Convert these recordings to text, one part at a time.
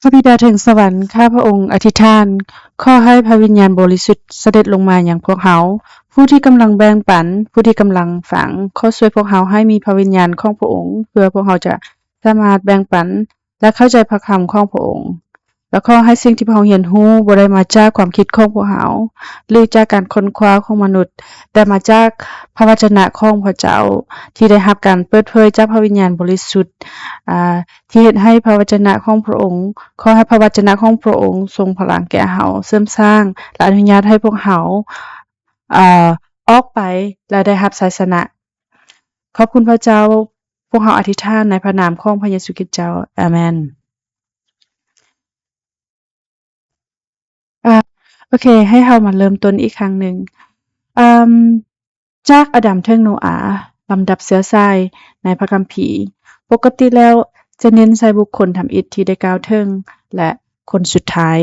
ພະບິດາເທິງສະຫວັນ, ຂ້າພະອົງອະທິຖານ ຂໍໃຫ້ພະວິນຍານບໍລິສຸດສະເດັດລົງມາຍັງພວກເຮົາ, ຜູ້ທີ່ກຳລັງແບ່ງປັນ, ຜູ້ທີ່ກຳລັງຟັງ, ຂໍຊ່ວຍພວກເຮົາໃຫ້ມີພະວິນຍານຂອງພະອົງ, ເພື່ອພວກເຮົາຈະສາມາດແບ່ງປັນ ແລະ ເຂົ້າໃຈພະຄຳຂອງພະອົງ. ແລະ ຂໍໃຫ້ສິ່ງທີ່ພວກເຮົາຮຽນຮູ້ບໍ່ໄດ້ມາຈາກຄວາມຄິດຂອງພວກເຮົາ ຫຼື ຈາກການຄົ້ນຄວ້າຂອງມະນຸດ, ແຕ່ມາຈາກພະວະຈະນະຂອງພະເຈົ້າ ທີ່ໄດ້ຮັບການເປີດເຜີຍຈາກພະວິນຍານບໍລິສຸດ, ອາ, ທີ່ເຮັດໃຫ້ພະວະຈະນະຂອງພະອົງ, ຂໍໃຫ້ພະວະຈະນະຂອງພະອົງຊົງພະລັງແກ່ເຮົາ, ເສີມສ້າງ ແລະ ອະນຸຍາດໃຫ້ພວກເຮົາ, ອາ, ອອກໄປ ແລະ ໄດ້ຮັບໄຊຊະນະ. ຂອບຄຸນພະເຈົ້າ. ພວກເຮົາອະທິຖານໃນພະນາມຂອງພະເຢຊູຄຣິສເຈົ້າ. ອາເມນ. ອາ, ໂອເຄ, ໃຫ້ເຮົາມາເລີ່ມຕົ້ນອີກຄັ້ງໜຶ່ງ. ອາ, ຈາກອາດຳເຖິງໂນອາ, ລຳດັບເຊື້ອສາຍໃນພະຄຳພີ ປົກກະຕິແລ້ວຈະເນັ້ນໃສ່ບຸກຄົນທຳອິດທີ່ໄດ້ກ່າວເຖິງ ແລະ ຄົນສຸດທ້າຍ.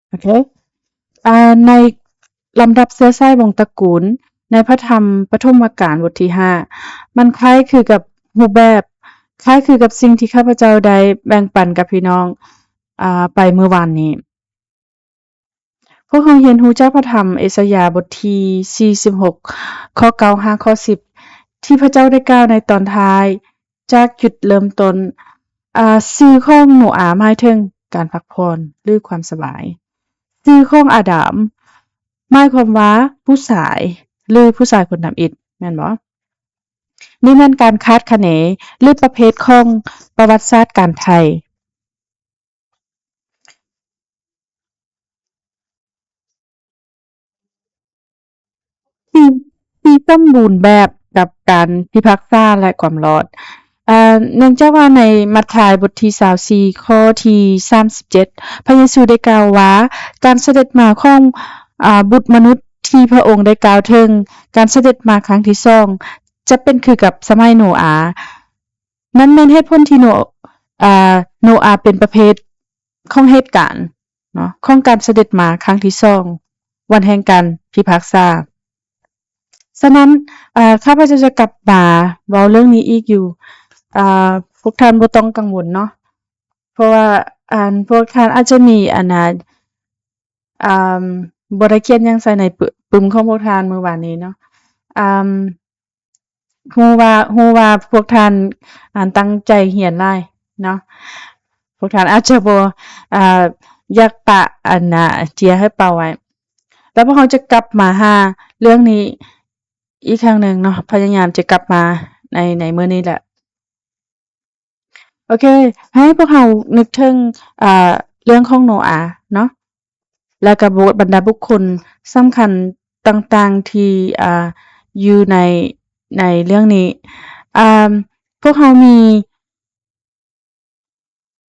ໂອເຄ, ອາ, ໃນລຳດັບເຊື້ອສາຍວົງຕະກູນ ໃນພະທຳປະຖົມມະການບົດທີຫ້າ ມັນຄ້າຍຄືກັບຮູບແບບ, ຄ້າຍຄືກັບສິ່ງທີ່ຂ້າພະເຈົ້າໄດ້ແບ່ງປັນກັບພີ່ນ້ອງ, ອາ, ໄປເມື່ອວານນີ້. ພວກເຮົາຮຽນຮູ້ຈາກພະທຳເອຊາຍາບົດທີສີ່ສິບຫົກ ຂໍ້ເກົ້າຫາຂໍ້ສິບ ທີ່ພະເຈົ້າໄດ້ກ່າວໃນຕອນທ້າຍ ຈາກຈຸດເລີ່ມຕົ້ນ. ອາ, ຊື່ຂອງໂນອາໝາຍເຖິງການພັກຜ່ອນ ຫຼື ຄວາມສະບາຍ. ຊື່ຂອງອາດາມໝາຍຄວາມວ່າຜູ້ຊາຍ ຫຼື ຜູ້ຊາຍຄົນທຳອິດ, ແມ່ນບໍ່? ນີ້ແມ່ນການຄາດຄະເນ ຫຼື ປະເພດຂອງປະຫວັດສາດການໄຖ່. ທີ່ ທີ່ສົມບູນແບບກັບການພິພາກສາ ແລະ ຄວາມລອດ. ອາ, ເນື່ອງຈາກວ່າໃນມັດທາຍບົດທີຊາວສີ່ ຂໍ້ທີສາມສິບເຈັດ ພະເຢຊູໄດ້ກ່າວວ່າ ການສະເດັດມາຂອງ, ອາ, ບຸດມະນຸດທີ່ພະອົງໄດ້ກ່າວເຖິງ, ການສະເດັດມາຄັ້ງທີສອງ ຈະເປັນຄືກັບສະໄໝໂນອາ. ນັ້ນແມ່ນເຫດຜົນທີ່ໂນ, ອາ, ໂນອາເປັນປະເພດຂອງເຫດການເນາະ ຂອງການສະເດັດມາຄັ້ງທີສອງ ວັນແຫ່ງການພິພາກສາ. ສະນັ້ນ, ອາ, ຂ້າພະເຈົ້າຈະກັບມາເວົ້າເລື່ອງນີ້ອີກຢູ່, ອາ, ພວກທ່ານບໍ່ຕ້ອງກັງວົນເນາະ ເພາະວ່າ, ອັນ, ພວກທ່ານອາດຈະມີ, ອັນນະ, ອາ, ບໍ່ໄດ້ຂຽນຫຍັງໃສ່ໃນປຶ, ປຶ້ມຂອງພວກທ່ານມື້ວານນີ້ເນາະ. ອາ, ຮູ້ວ່າ, ຮູ້ວ່າພວກທ່ານ, ອັນ, ຕັ້ງໃຈຮຽນຫຼາຍເນາະ. ພວກທ່ານອາດຈະບໍ່, ອາ, ຢາກປະ, ອັນນະ, ເຈຍໃຫ້ເປົ່າໄວ້. ແລ້ວພວກເຮົາຈະກັບມາຫາເລື່ອງນີ້ອີກຄັ້ງໜຶ່ງເນາະ, ພະຍາຍາມຈະກັບມາໃນ, ໃນມື້ນີ້ແຫຼະ. ໂອເຄ, ໃຫ້ພວກເຮົານຶກເຖິງ, ອາ, ເລື່ອງຂອງໂນອາເນາະ, ແລ້ວກໍບຸ, ບັນດາບຸກຄົນສຳຄັນຕ່າງໆທີ່, ອາ, ຢູ່ໃນ, ໃນເລື່ອງນີ້. ອາ, ພວກເຮົາມີ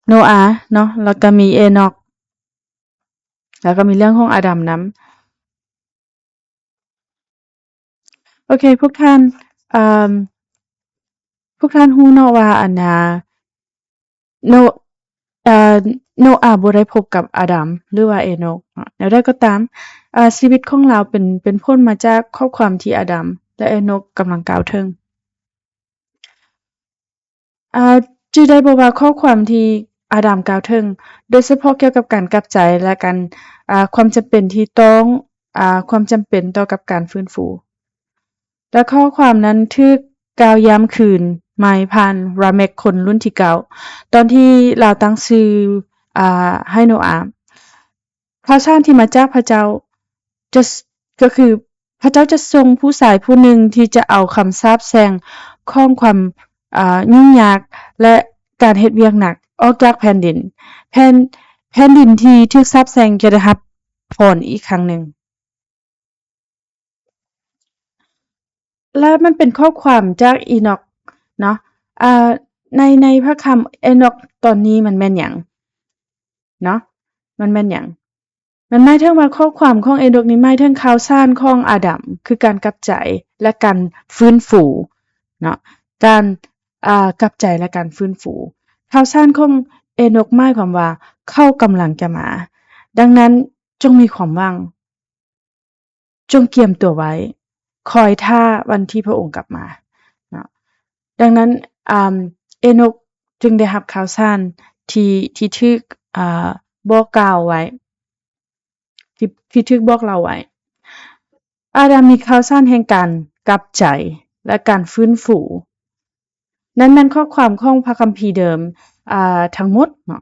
ໂນອາເນາະ, ແລ້ວກໍມີເອໂນກ, ແລ້ວກໍມີເລື່ອງຂອງອາດຳນຳ. ໂອເຄ, ພວກທ່ານ, ເອີ່ມ, ພວກທ່ານຮູ້ເນາະວ່າ ອັນນາ, ໂນ, ເອີ່, ໂນອາບໍ່ໄດ້ພົບກັບອາດຳ ຫຼືວ່າເອໂນກເນາະ. ແນວໃດກໍຕາມ, ເອີ່, ຊີວິດຂອງລາວເປັນ, ເປັນຜົນມາຈາກຂໍ້ຄວາມທີ່ອາດຳ ແລະ ເອໂນກກຳລັງກ່າວເຖິງ. ອາ, ຈື່ໄດ້ບໍ່ວ່າຂໍ້ຄວາມທີ່ອາດຳກ່າວເຖິງ, ໂດຍສະເພາະກ່ຽວກັບການກັບໃຈ ແລະ ການ, ອາ, ຄວາມຈຳເປັນທີ່ຕ້ອງ, ອາ, ຄວາມຈຳເປັນຕໍ່ກັບການຟື້ນຟູ. ແລະ ຂໍ້ຄວາມນັ້ນຖືກກ່າວຢ້ຳຄືນໃໝ່ຜ່ານຣາເມັກຄົນລຸ້ນທີເກົ້າ ຕອນທີ່ລາວຕັ້ງຊື່, ອາ, ໃຫ້ໂນອາ. ຂ່າວສານທີ່ມາຈາກພະເຈົ້າຈະ, ກໍຄືພະເຈົ້າຈະສົ່ງຜູ້ຊາຍຜູ້ໜຶ່ງທີ່ຈະເອົາຄຳສາບແຊ່ງຂອງຄວາມ, ອາ, ຫຍຸ້ງຍາກ ແລະ ການເຮັດວຽກໜັກອອກຈາກແຜ່ນດິນ, ແຜ່ນ, ແຜ່ນດິນທີ່ຖືກສາບແຊ່ງຈະໄດ້ຮັບພອນອີກຄັ້ງໜຶ່ງ. ແລະ ມັນເປັນຂໍ້ຄວາມຈາກເອໂນກເນາະ. ອາ, ໃນ, ໃນພະຄຳເອໂນກຕອນນີ້ມັນແມ່ນຫຍັງເນາະ? ມັນແມ່ນຫຍັງ? ມັນໝາຍເຖິງວ່າຂໍ້ຄວາມຂອງເອໂນກນີ້ໝາຍເຖິງຂ່າວສານຂອງອາດຳ, ຄືການກັບໃຈ ແລະ ການຟື້ນຟູເນາະ. ການ, ອາ, ກັບໃຈ ແລະ ການຟື້ນຟູ. ຂ່າວສານຂອງເອໂນກໝາຍຄວາມວ່າເຂົາກຳລັງຈະມາ. ດັ່ງນັ້ນ, ຈົ່ງມີຄວາມຫວັງ. ຈົ່ງກຽມຕົວໄວ້, ຄອຍຖ້າວັນທີ່ພະອົງກັບມາເນາະ. ດັ່ງນັ້ນ, ອາ, ເອໂນກຈຶ່ງໄດ້ຮັບຂ່າວສານທີ່ ທີ່ຖືກ ອ່າ ບອກກ່າວໄວ້ ທີ່ ທີ່ຖືກບອກເລົ່າໄວ້. ອາດາມມີຂ່າວສານແຫ່ງການກັບໃຈ ແລະ ການຟື້ນຟູ. ນັ້ນແມ່ນຂໍ້ຄວາມຂອງພະຄຳພີເດີມ ອ່າ ທັງໝົດເນາະ.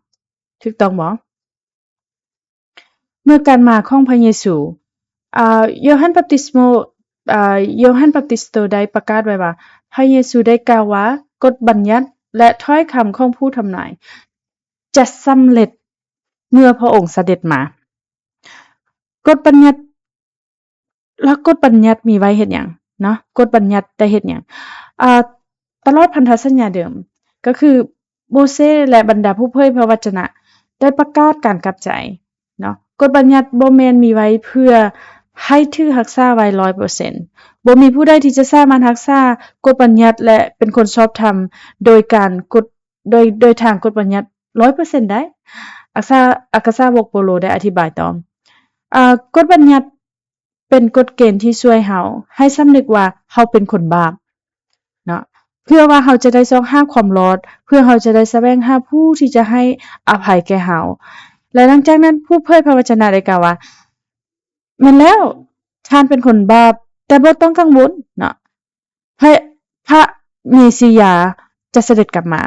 ຖືກຕ້ອງບໍ່? ເມື່ອການມາຂອງພະເຢຊູ, ອາ, ໂຢຮັນບັບຕິສໂມ, ອາ, ໂຢຮັນບັບຕິສໂຕໄດ້ປະກາດໄວ້ວ່າ ພະເຢຊູໄດ້ກ່າວວ່າ ກົດບັນຍັດ ແລະ ຖ້ອຍຄຳຂອງຜູ້ທຳນາຍຈະສຳເລັດເມື່ອພະອົງສະເດັດມາ. ກົດບັນຍັດ ແລ້ວກົດບັນຍັດມີໄວ້ເຮັດຫຍັງເນາະ? ກົດບັນຍັດໄດ້ເຮັດຫຍັງ? ອາ, ຕະຫຼອດພັນທະສັນຍາເດີມ ກໍຄືໂມເຊ ແລະ ບັນດາຜູ້ເຜີຍພະວະຈະນະໄດ້ປະກາດການກັບໃຈເນາະ. ກົດບັນຍັດບໍ່ແມ່ນມີໄວ້ເພື່ອໃຫ້ຖືກຮັກສາໄວ້ຮ້ອຍເປີເຊັນ. ບໍ່ມີຜູ້ໃດທີ່ຈະສາມາດຮັກສາກົດບັນຍັດ ແລະ ເປັນຄົນຊອບທຳໂດຍການກົດ ໂດຍ ໂດຍທາງກົດບັນຍັດຮ້ອຍເປີເຊັນໄດ້. ອັກສາ ອັກຄະສາວົກໂປໂລໄດ້ອະທິບາຍຕໍ່, ອາ, ກົດບັນຍັດ ເປັນກົດເກນທີ່ຊ່ວຍເຮົາໃຫ້ສຳນຶກວ່າເຮົາເປັນຄົນບາບເນາະ, ເພື່ອວ່າເຮົາຈະໄດ້ຊອກຫາຄວາມລອດ, ເພື່ອເຮົາຈະໄດ້ສະແຫວງຫາຜູ້ທີ່ຈະໃຫ້ອະໄພແກ່ເຮົາ. ແລະ ຫຼັງຈາກນັ້ນ ຜູ້ເຜີຍພະວະຈະນະໄດ້ກ່າວວ່າ, ແມ່ນແລ້ວ, ທ່ານເປັນຄົນບາບ, ແຕ່ບໍ່ຕ້ອງກັງວົນເນາະ. ພະ ພະເມຊີຍາຈະສະເດັດກັບມາ.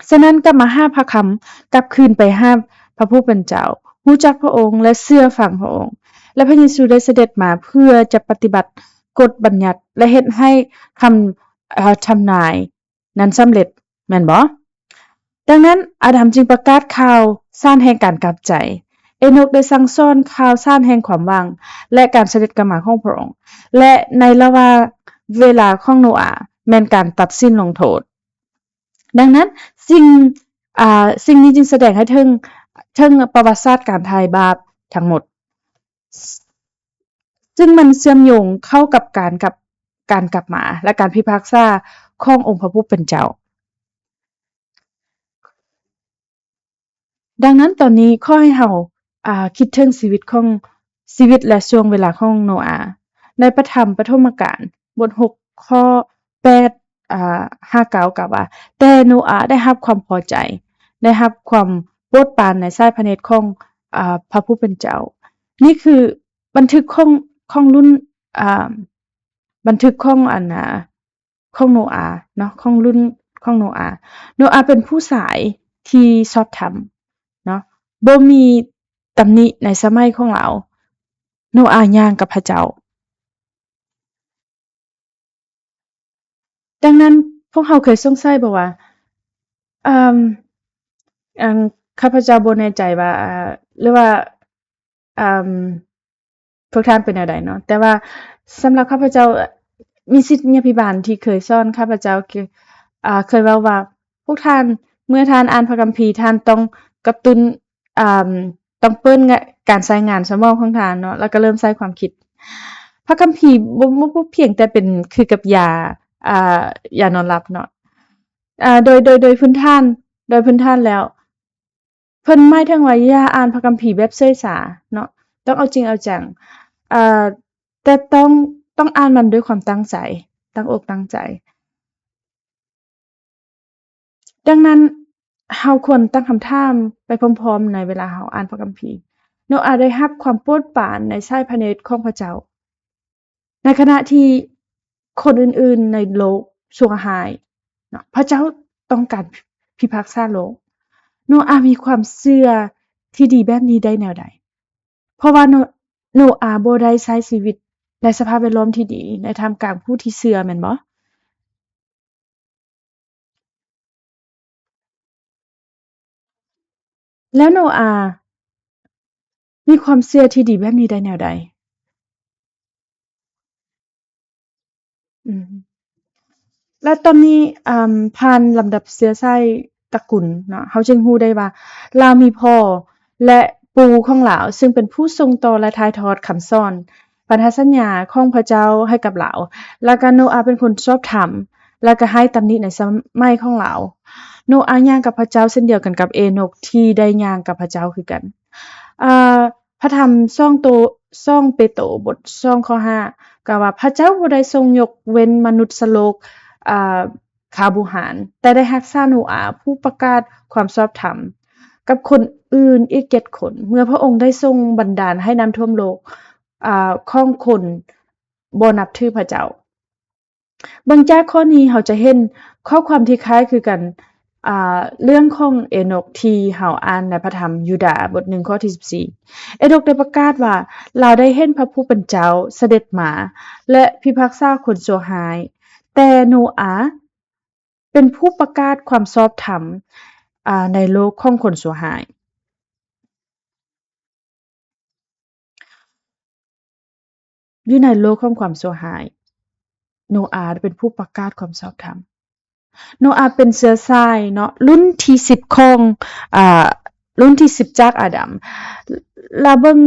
ສະນັ້ນ ກັບມາຫາພະຄຳ, ກັບຄືນໄປຫາພະຜູ້ເປັນເຈົ້າ, ຮູ້ຈັກພະອົງ ແລະ ເຊື່ອຟັງພະອົງ. ແລະ ພະເຢຊູໄດ້ສະເດັດມາເພື່ອຈະປະຕິບັດກົດບັນຍັດ ແລະ ເຮັດໃຫ້ຄຳ, ເອີ, ທຳນາຍ ນັ້ນສຳເລັດ, ແມ່ນບໍ່? ດັ່ງນັ້ນ ອາດາມຈຶ່ງປະກາດຂ່າວສານແຫ່ງການກັບໃຈ. ເອໂນກໄດ້ສັ່ງສອນຂ່າວສານແຫ່ງຄວາມຫວັງ ແລະ ການສະເດັດກັບມາຂອງພະອົງ, ແລະ ໃນລະຫວ່າງເວລາຂອງໂນອາ ແມ່ນການຕັດສິນລົງໂທດ. ດັ່ງນັ້ນ ສິ່ງ, ອາ, ສິ່ງນີ້ຈຶ່ງສະແດງໃຫ້ເຖິງ, ເຖິງປະຫວັດສາດການໄຖ່ບາບທັງໝົດ. ຊຶ່ງມັນເຊື່ອມໂຍງເຂົ້າກັບການກັບ, ການກັບມາ ແລະ ການພິພາກສາຂອງອົງພະຜູ້ເປັນເຈົ້າ. ດັ່ງນັ້ນ ຕອນນີ້ຂໍໃຫ້ເຮົາ, ອາ, ຄິດເຖິງຊີວິດຂອງ, ຊີວິດ ແລະ ຊ່ວງເວລາຂອງໂນອາ. ໃນພະທຳປະຖົມມະການ ບົດຫົກ ຂໍ້ແປດ, ອາ, ຫາເກົ້າ ກ່າວວ່າ, ແຕ່ໂນອາໄດ້ຮັບຄວາມພໍໃຈ, ໄດ້ຮັບຄວາມໂປດປານໃນສາຍພະເນດຂອງ, ອາ, ພະຜູ້ເປັນເຈົ້າ. ນີ້ຄື ບັນທຶກຂອງ, ຂອງລຸ້ນ, ອາ, ບັນທຶກຂອງອັນ, ອາ, ຂອງໂນອາເນາະ, ຂອງລຸ້ນຂອງໂນອາ. ໂນອາເປັນຜູ້ຊາຍທີ່ຊອບທຳເນາະ, ບໍ່ມີຕຳໜິໃນສະໄໝຂອງລາວ. ໂນອາຍ່າງກັບພະເຈົ້າ. ດັ່ງນັ້ນ ພວກເຮົາເຄີຍສົງໄສບໍ່ວ່າ, ເອີ່ມ, ອັນ, ຂ້າພະເຈົ້າບໍ່ແນ່ໃຈວ່າ, ເອີ່, ຫຼືວ່າ, ເອີ່ມ, ພວກທ່ານເປັນແນວໃດເນາະ, ແຕ່ວ່າສຳລັບຂ້າພະເຈົ້າ, ມີສິດຍາພິບານທີ່ເຄີຍສອນຂ້າພະເຈົ້າ, ເຄີຍ, ເຄີຍເວົ້າວ່າ, ພວກທ່ານ, ເມື່ອທ່ານອ່ານພະຄຳພີ, ທ່ານຕ້ອງກະຕຸ້ນ, ອາ, ຕ້ອງເປີດການໃຊ້ງານສະໝອງຂອງທ່ານເນາະ, ແລ້ວກໍເລີ່ມໃຊ້ຄວາມຄິດ. ພະຄຳພີບໍ່, ບໍ່, ບໍ່ພຽງແຕ່ເປັນຄືກັບຢາ, ອາ, ຢານອນຫຼັບເນາະ, ອາ, ໂດຍ, ໂດຍ, ໂດຍພື້ນຖານ, ໂດຍພື້ນຖານແລ້ວ ເພິ່ນໝາຍເຖິງວ່າຢ່າອ່ານພະຄຳພີແບບເສີຍສາເນາະ, ຕ້ອງເອົາຈິງເອົາຈັງ, ເອີ່, ແຕ່ຕ້ອງ, ຕ້ອງອ່ານມັນດ້ວຍຄວາມຕັ້ງໃຈ, ຕັ້ງອົກຕັ້ງໃຈ. ດັ່ງນັ້ນ, ເຮົາຄວນຕັ້ງຄຳຖາມໄປພ້ອມໆ ໃນເວລາເຮົາອ່ານພະຄຳພີ. ໂນອາໄດ້ຮັບຄວາມໂປດປານໃນສາຍພະເນດຂອງພະເຈົ້າ. ໃນຂະນະທີ່ຄົນອື່ນໆໃນໂລກຊົ່ວຮ້າຍເນາະ, ພະເຈົ້າຕ້ອງການພິພາກສາໂລກ. ໂນອາມີຄວາມເຊື່ອທີ່ດີແບບນີ້ໄດ້ແນວໃດ? ເພາະວ່າໂນ, ໂນອາບໍ່ໄດ້ໃຊ້ຊີວິດໃນສະພາບແວດລ້ອມທີ່ດີ, ໃນທ່າມກາງຜູ້ທີ່ເຊື່ອ, ແມ່ນບໍ່? ແລ້ວໂນອາມີຄວາມເຊື່ອທີ່ດີແບບນີ້ໄດ້ແນວໃດ? ອືມ ແລະ ຕອນນີ້, ອາ, ຜ່ານລຳດັບເຊື້ອສາຍຕະກຸນເນາະ, ເຮົາຈຶ່ງຮູ້ໄດ້ວ່າລາວມີພໍ່ ແລະ ປູ່ຂອງລາວ, ຊຶ່ງເປັນຜູ້ສົ່ງຕໍ່ ແລະ ຖ່າຍທອດຄຳສອນ ພັນທະສັນຍາຂອງພະເຈົ້າໃຫ້ກັບລາວ, ແລ້ວກະໂນອາເປັນຄົນຊອບທຳ ແລ້ວກະຮ້າຍຕຳໜິໃນສະໄໝຂອງລາວ. ໂນອາຍ່າງກັບພະເຈົ້າເຊັ່ນດຽວກັນກັບເອໂນກທີ່ໄດ້ຍ່າງກັບພະເຈົ້າຄືກັນ. ອາ, ພະທຳສອງໂຕ, ສອງເປໂຕ ບົດສອງ ຂໍ້ຫ້າ ກ່າວວ່າ ພະເຈົ້າບໍ່ໄດ້ຊົງຍົກເວັ້ນມະນຸດສະໂລກ, ອາ, ຂ້າບູຮານ, ແຕ່ໄດ້ຮັກສາໂນອາຜູ້ປະກາດຄວາມຊອບທຳ ກັບຄົນອື່ນອີກເຈັດຄົນ ເມື່ອພະອົງໄດ້ສົ່ງບັນດານໃຫ້ນ້ຳຖ້ວມໂລກ, ອາ, ຂອງຄົນບໍ່ນັບຖືພະເຈົ້າ. ເບິ່ງຈາກຂໍ້ນີ້ເຮົາຈະເຫັນຂໍ້ຄວາມທີ່ຄ້າຍຄືກັນ, ອາ, ເລື່ອງຂອງເອໂນກທີ່ເຮົາອ່ານໃນພະທຳຢູດາບົດໜຶ່ງຂໍ້ທີສິບສີ່. ເອໂນກໄດ້ປະກາດວ່າລາວໄດ້ເຫັນພະຜູ້ເປັນເຈົ້າສະເດັດມາ ແລະ ພິພາກສາຄົນຊົ່ວຮ້າຍ, ແຕ່ໂນອາເປັນຜູ້ປະກາດຄວາມຊອບທຳ, ອາ, ໃນໂລກຂອງຄົນຊົ່ວຮ້າຍ. ຢູ່ໃນໂລກຂອງຄວາມຊົ່ວຮ້າຍ, ໂນອາເປັນຜູ້ປະກາດຄວາມຊອບທຳ. ໂນອາເປັນເຊື້ອສາຍເນາະ, ລຸ້ນທີສິບຂອງ, ອາ, ລຸ້ນທີສິບຈາກອາດຳ. ລາວເບິ່ງ,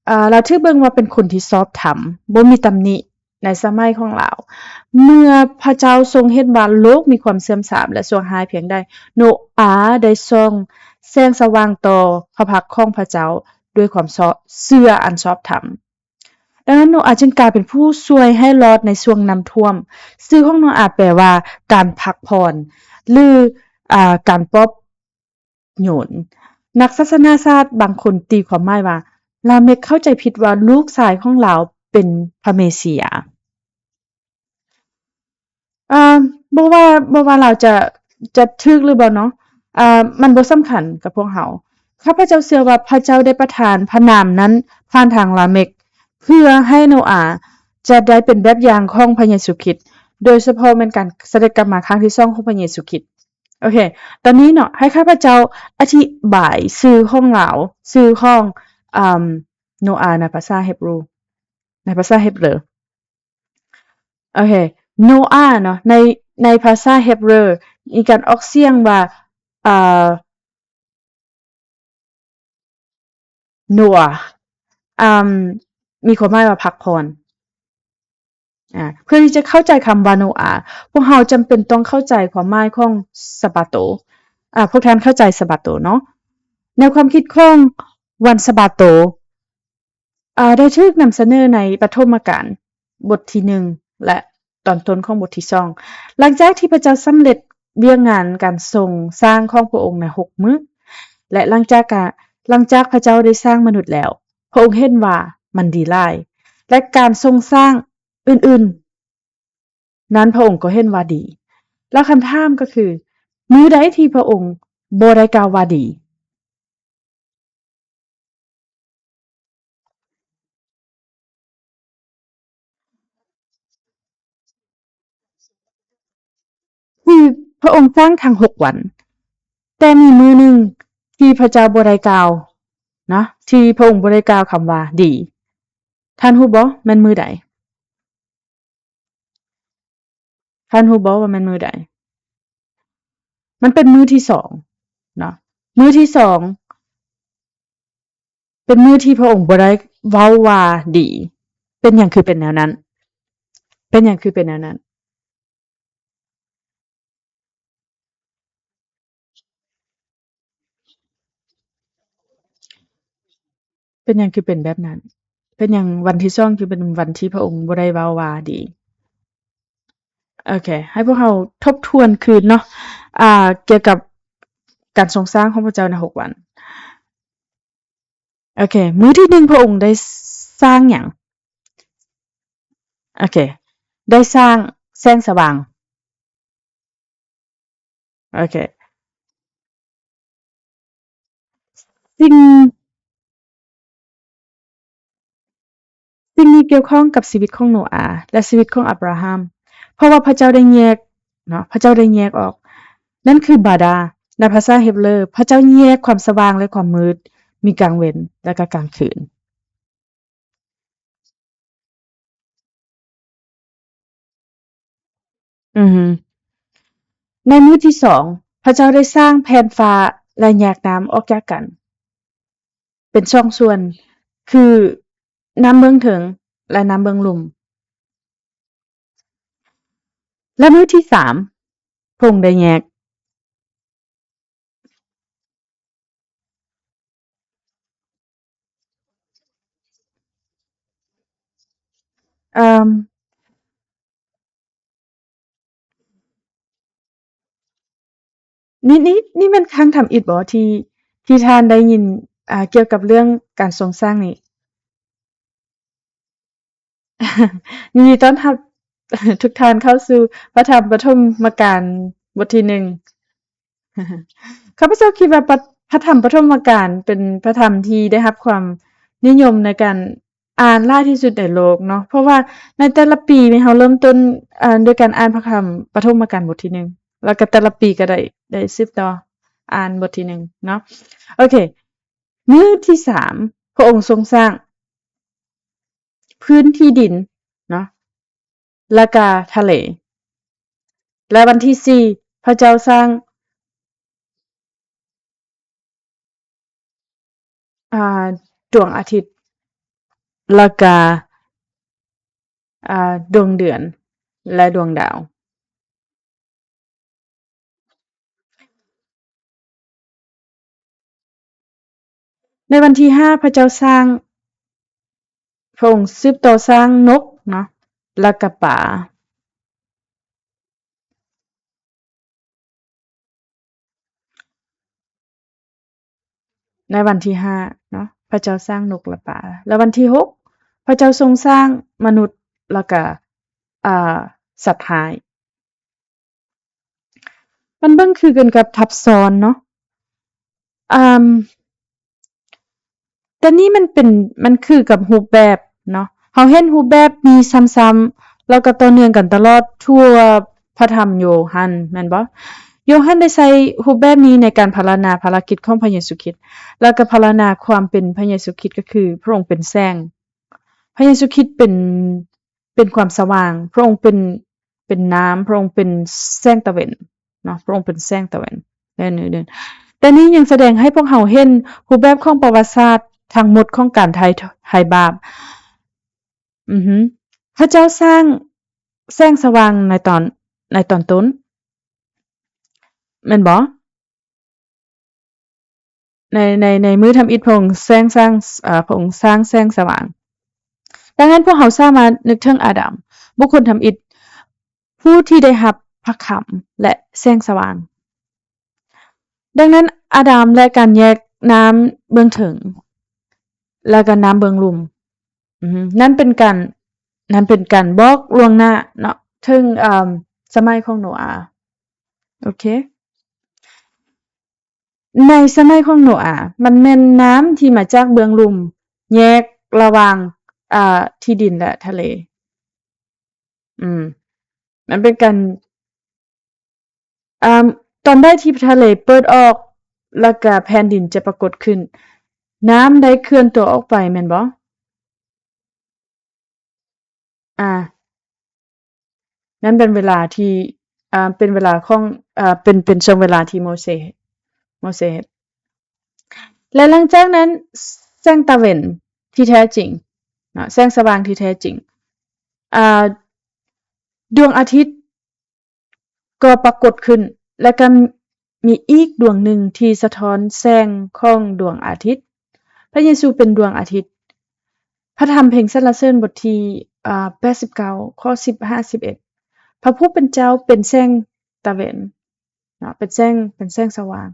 ອາ, ລາວຖືກເບິ່ງວ່າເປັນຄົນທີ່ຊອບທຳ, ບໍ່ມີຕຳໜິໃນສະໄໝຂອງລາວ. ເມື່ອພະເຈົ້າຊົງເຫັນວ່າໂລກມີຄວາມເສື່ອມຊາມ ແລະ ຊົ່ວຮ້າຍພຽງໃດ, ໂນອາໄດ້ສ່ອງແສງສະຫວ່າງຕໍ່ພະພັກຂອງພະເຈົ້າ ດ້ວຍຄວາມຊອບ, ເຊື່ອອັນຊອບທຳ. ດັ່ງນັ້ນ ໂນອາຈຶ່ງກາຍເປັນຜູ້ຊ່ວຍໃຫ້ລອດໃນຊ່ວງນ້ຳຖ້ວມ. ຊື່ຂອງໂນອາແປວ່າ ການພັກຜ່ອນ ຫຼື ອາ, ການປອບໂຍນ. ນັກສາສະນາສາດບາງຄົນຕີຄວາມໝາຍວ່າ ລາເມັກເຂົ້າໃຈຜິດວ່າລູກຊາຍຂອງລາວເປັນພະເມເຊຍ. ເອີ ບໍ່ວ່າ, ບໍ່ວ່າລາວຈະ, ຈະຖືກຫຼືບໍ່ເນາະ, ເອີ ມັນບໍ່ສຳຄັນກັບພວກເຮົາ. ຂ້າພະເຈົ້າເຊື່ອວ່າພະເຈົ້າໄດ້ປະທານພະນາມນັ້ນຜ່ານທາງລາເມັກ ເພື່ອໃຫ້ໂນອາຈະໄດ້ເປັນແບບຢ່າງຂອງພະເຢຊູຄຣິດ, ໂດຍສະເພາະແມ່ນການສະເດັດກັບມາຄັ້ງທີສອງຂອງພະເຢຊູຄຣິດ. ໂອເຄ, ຕອນນີ້ເນາະ, ໃຫ້ຂ້າພະເຈົ້າອະທິບາຍຊື່ຂອງລາວ, ຊື່ຂອງ, ເອີ ໂນອາໃນພາສາເຮັບຣູ, ໃນພາສາເຮັບເລີ. ໂອເຄ, ໂນອາເນາະ, ໃນ, ໃນພາສາເຮັບເຣີ ມີການອອກສຽງວ່າ, ເອີ, ໂນອາ, ເອີ, ມີຄວາມໝາຍວ່າພັກຜ່ອນ. ອາ, ເພື່ອທີ່ຈະເຂົ້າໃຈຄຳວ່າໂນອາ, ພວກເຮົາຈຳເປັນຕ້ອງເຂົ້າໃຈຄວາມໝາຍຂອງຊະບາໂຕ. ອາ, ພວກທ່ານເຂົ້າໃຈຊະບາໂຕເນາະ? ແນວຄວາມຄິດຂອງວັນຊະບາໂຕ, ອາ, ໄດ້ຖືກນຳສະເໜີໃນປະຖົມມະການ ບົດທີໜຶ່ງ ແລະ ຕອນຕົ້ນຂອງບົດທີສອງ. ຫຼັງຈາກທີ່ພະເຈົ້າສຳເລັດວຽກງານການຊົງສ້າງຂອງພະອົງໃນຫົກມື້ ແລະ ຫຼັງຈາກກາ, ຫຼັງຈາກພະເຈົ້າໄດ້ສ້າງມະນຸດແລ້ວ, ພະອົງເຫັນວ່າມັນດີຫຼາຍ ແລະ ການຊົງສ້າງອື່ນໆນັ້ນພະອົງກໍເຫັນວ່າດີ. ແລ້ວຄຳຖາມກໍຄື, ມື້ໃດທີ່ພະອົງບໍ່ໄດ້ກ່າວວ່າດີ? ຄືພະອົງສ້າງທັງຫົກວັນ, ແຕ່ມີມື້ໜຶ່ງທີ່ພະເຈົ້າບໍ່ໄດ້ກ່າວເນາະ, ທີ່ພະອົງບໍ່ໄດ້ກ່າວຄຳວ່າດີ. ທ່ານຮູ້ບໍ່ ແມ່ນມື້ໃດ? ທ່ານຮູ້ບໍ່ວ່າແມ່ນມື້ໃດ? ມັນເປັນມື້ທີສອງເນາະ, ມື້ທີສອງເປັນມື້ທີ່ພະອົງບໍ່ໄດ້ເວົ້າວ່າດີ. ເປັນຫຍັງຄືເປັນແນວນັ້ນ? ເປັນຫຍັງຄືເປັນແນວນັ້ນ? ເປັນຫຍັງຄືເປັນແບບນັ້ນ? ເປັນຫຍັງວັນທີສອງຈຶ່ງເປັນວັນທີ່ພະອົງບໍ່ໄດ້ເວົ້າວ່າດີ? ໂອເຄ, ໃຫ້ພວກເຮົາທົບທວນຄືນເນາະ, ອາ, ກ່ຽວກັບການຊົງສ້າງຂອງພະເຈົ້າໃນຫົກວັນ. ໂອເຄ, ມື້ທີໜຶ່ງພະອົງໄດ້ສ້າງຫຍັງ? ໂອເຄ, ໄດ້ສ້າງແສງສະຫວ່າງ. ໂອເຄ, ສິ່ງ, ສິ່ງນີ້ກ່ຽວຂ້ອງກັບຊີວິດຂອງໂນອາ ແລະ ຊີວິດຂອງອັບຣາຮາມ, ເພາະວ່າພະເຈົ້າໄດ້ແຍກເນາະ, ພະເຈົ້າໄດ້ແຍກອອກ, ນັ້ນຄືບາດາ. ໃນພາສາເຮັບເລີ, ພະເຈົ້າແຍກຄວາມສະຫວ່າງ ແລະ ຄວາມມືດ, ມີກາງເວັນ ແລະ ກໍກາງຄືນ. ອືມ ໃນມື້ທີສອງ ພະເຈົ້າໄດ້ສ້າງແຜ່ນຟ້າ ແລະ ແຍກນ້ຳອອກຈາກກັນເປັນສອງສ່ວນ ຄື ນ້ຳເບື້ອງເທິງ ແລະ ນ້ຳເບື້ອງລຸ່ມ. ແລະ ມື້ທີສາມ ພະອົງໄດ້ແຍກ ເອີ່ມ ນີ້ ນີ້ ນີ້ແມ່ນຄັ້ງທຳອິດບໍ່ ທີ່ ທີ່ທ່ານໄດ້ຍິນ ອ່າ ກ່ຽວກັບເລື່ອງການຊົງສ້າງນີ້? ຍິນດີຕ້ອນຮັບ ທຸກທ່ານເຂົ້າສູ່ພະທຳປະຖົມມະການບົດທີໜຶ່ງ. ຂ້າພະເຈົ້າຄິດວ່າ ປະ ພະທຳປະຖົມມະການເປັນພະທຳທີ່ໄດ້ຮັບຄວາມນິຍົມໃນການອ່ານຫຼາຍທີ່ສຸດໃນໂລກເນາະ, ເພາະວ່າໃນແຕ່ລະປີແມ່ນເຮົາເລີ່ມຕົ້ນ ເອີ ດ້ວຍການອ່ານພະທຳປະຖົມມະການບົດທີໜຶ່ງ ແລ້ວກໍແຕ່ລະປີກໍໄດ້ ໄດ້ສືບຕໍ່ອ່ານບົດທີໜຶ່ງເນາະ. ໂອເຄ ມື້ທີສາມ ພະອົງຊົງສ້າງພື້ນທີ່ດິນເນາະ ແລ້ວກະທະເລ ແລະ ວັນທີສີ່ ພະເຈົ້າສ້າງ ອ່າ ດວງອາທິດ ແລ້ວກະ ອ່າ ດວງເດືອນ ແລະ ດວງດາວ. ໃນວັນທີຫ້າ ພະເຈົ້າສ້າງ ພະອົງສືບຕໍ່ສ້າງນົກເນາະ ແລ້ວກະປາ. ໃນວັນທີຫ້າເນາະ ພະເຈົ້າສ້າງນົກ ແລະ ປາ ແລ້ວວັນທີຫົກ ພະເຈົ້າຊົງສ້າງມະນຸດ ແລ້ວກະ ອ່າ ສັດຮ້າຍ. ມັນເບິ່ງຄືກັນກັບທັບຊ້ອນເນາະ ອາ ແຕ່ນີ້ມັນເປັນ ມັນຄືກັບຮູບແບບເນາະ ເຮົາເຫັນຮູບແບບມີຊ້ຳໆ ແລ້ວກໍຕໍ່ເນື່ອງກັນຕະຫຼອດທົ່ວພະທຳໂຍຮັນ ແມ່ນບໍ່? ໂຍຮັນໄດ້ໃຊ້ຮູບແບບນີ້ໃນການພັນລະນາພາລະກິດຂອງພະເຢຊູຄຣິດ ແລ້ວກໍພັນລະນາຄວາມເປັນພະເຢຊູຄຣິດ ກໍຄືພະອົງເປັນແສງ ພະເຢຊູຄຣິດເປັນ ເປັນຄວາມສະຫວ່າງ, ພະອົງເປັນ ເປັນນ້ຳ, ພະອົງເປັນແສງຕາເວັນເນາະ, ພະອົງເປັນແສງຕາເວັນ ແລະ ອື່ນໆ. ແຕ່ນີ້ຍັງສະແດງໃຫ້ພວກເຮົາເຫັນຮູບແບບຂອງປະຫວັດສາດທັງໝົດຂອງການໄຖ່ ໄຖ່ບາບ. ອືຮຶ ພະເຈົ້າສ້າງແສງສະຫວ່າງໃນຕອນ ໃນຕອນຕົ້ນ ແມ່ນບໍ່? ໃນ ໃນ ໃນມື້ທຳອິດ ພະອົງແສງສ້າງ ເອີ ພະອົງສ້າງແສງສະຫວ່າງ. ດັ່ງນັ້ນ ພວກເຮົາສາມາດນຶກເຖິງອາດຳ, ບຸກຄົນທຳອິດ ຜູ້ທີ່ໄດ້ຮັບພະຄຳ ແລະ ແສງສະຫວ່າງ. ດັ່ງນັ້ນ ອາດຳ ແລະ ການແຍກນ້ຳເບື້ອງເທິງ ແລະ ກະນ້ຳເບື້ອງລຸ່ມ ອືຮຶ ນັ້ນເປັນການ ນັ້ນເປັນການບອກລ່ວງໜ້າເນາະ ເຖິງ ເອີ ສະໄໝຂອງໂນອາ. ໂອເຄ ໃນສະໄໝຂອງໂນອາ ມັນແມ່ນນ້ຳທີ່ມາຈາກເບື້ອງລຸ່ມ ແຍກລະຫວ່າງ ອ່າ ທີ່ດິນ ແລະ ທະເລ. ອືມ ມັນເປັນການ ອ່າ ຕອນໃດທີ່ທະເລເປີດອອກ ແລ້ວກະແຜ່ນດິນຈະປາກົດຂຶ້ນ, ນ້ຳໄດ້ເຄື່ອນຕົວອອກໄປ ແມ່ນບໍ່? ອ່າ ນັ້ນເປັນເວລາທີ່ ອ່າ ເປັນເວລາຂອງ ອ່າ ເປັນ ເປັນຊ່ວງເວລາທີ່ໂມເຊ ໂມເຊເຮັດ. ແລະ ຫຼັງຈາກນັ້ນ ແສງຕາເວັນທີ່ແທ້ຈິງເນາະ ແສງສະຫວ່າງທີ່ແທ້ຈິງ ອ່າ ດວງອາທິດ ກໍປາກົດຂຶ້ນ ແລະ ກໍມີອີກດວງໜຶ່ງທີ່ສະທ້ອນແສງຂອງດວງອາທິດ. ພະເຢຊູເປັນດວງອາທິດ. ພະທຳເພງສັນລະເສີນບົດທີ ເອີ ແປດສິບເກົ້າ ຂໍ້ສິບ ຫ້າສິບເອັດ ພະຜູ້ເປັນເຈົ້າເປັນແສງຕາເວັນເນາະ ເປັນແສງ ເປັນແສງສະຫວ່າງ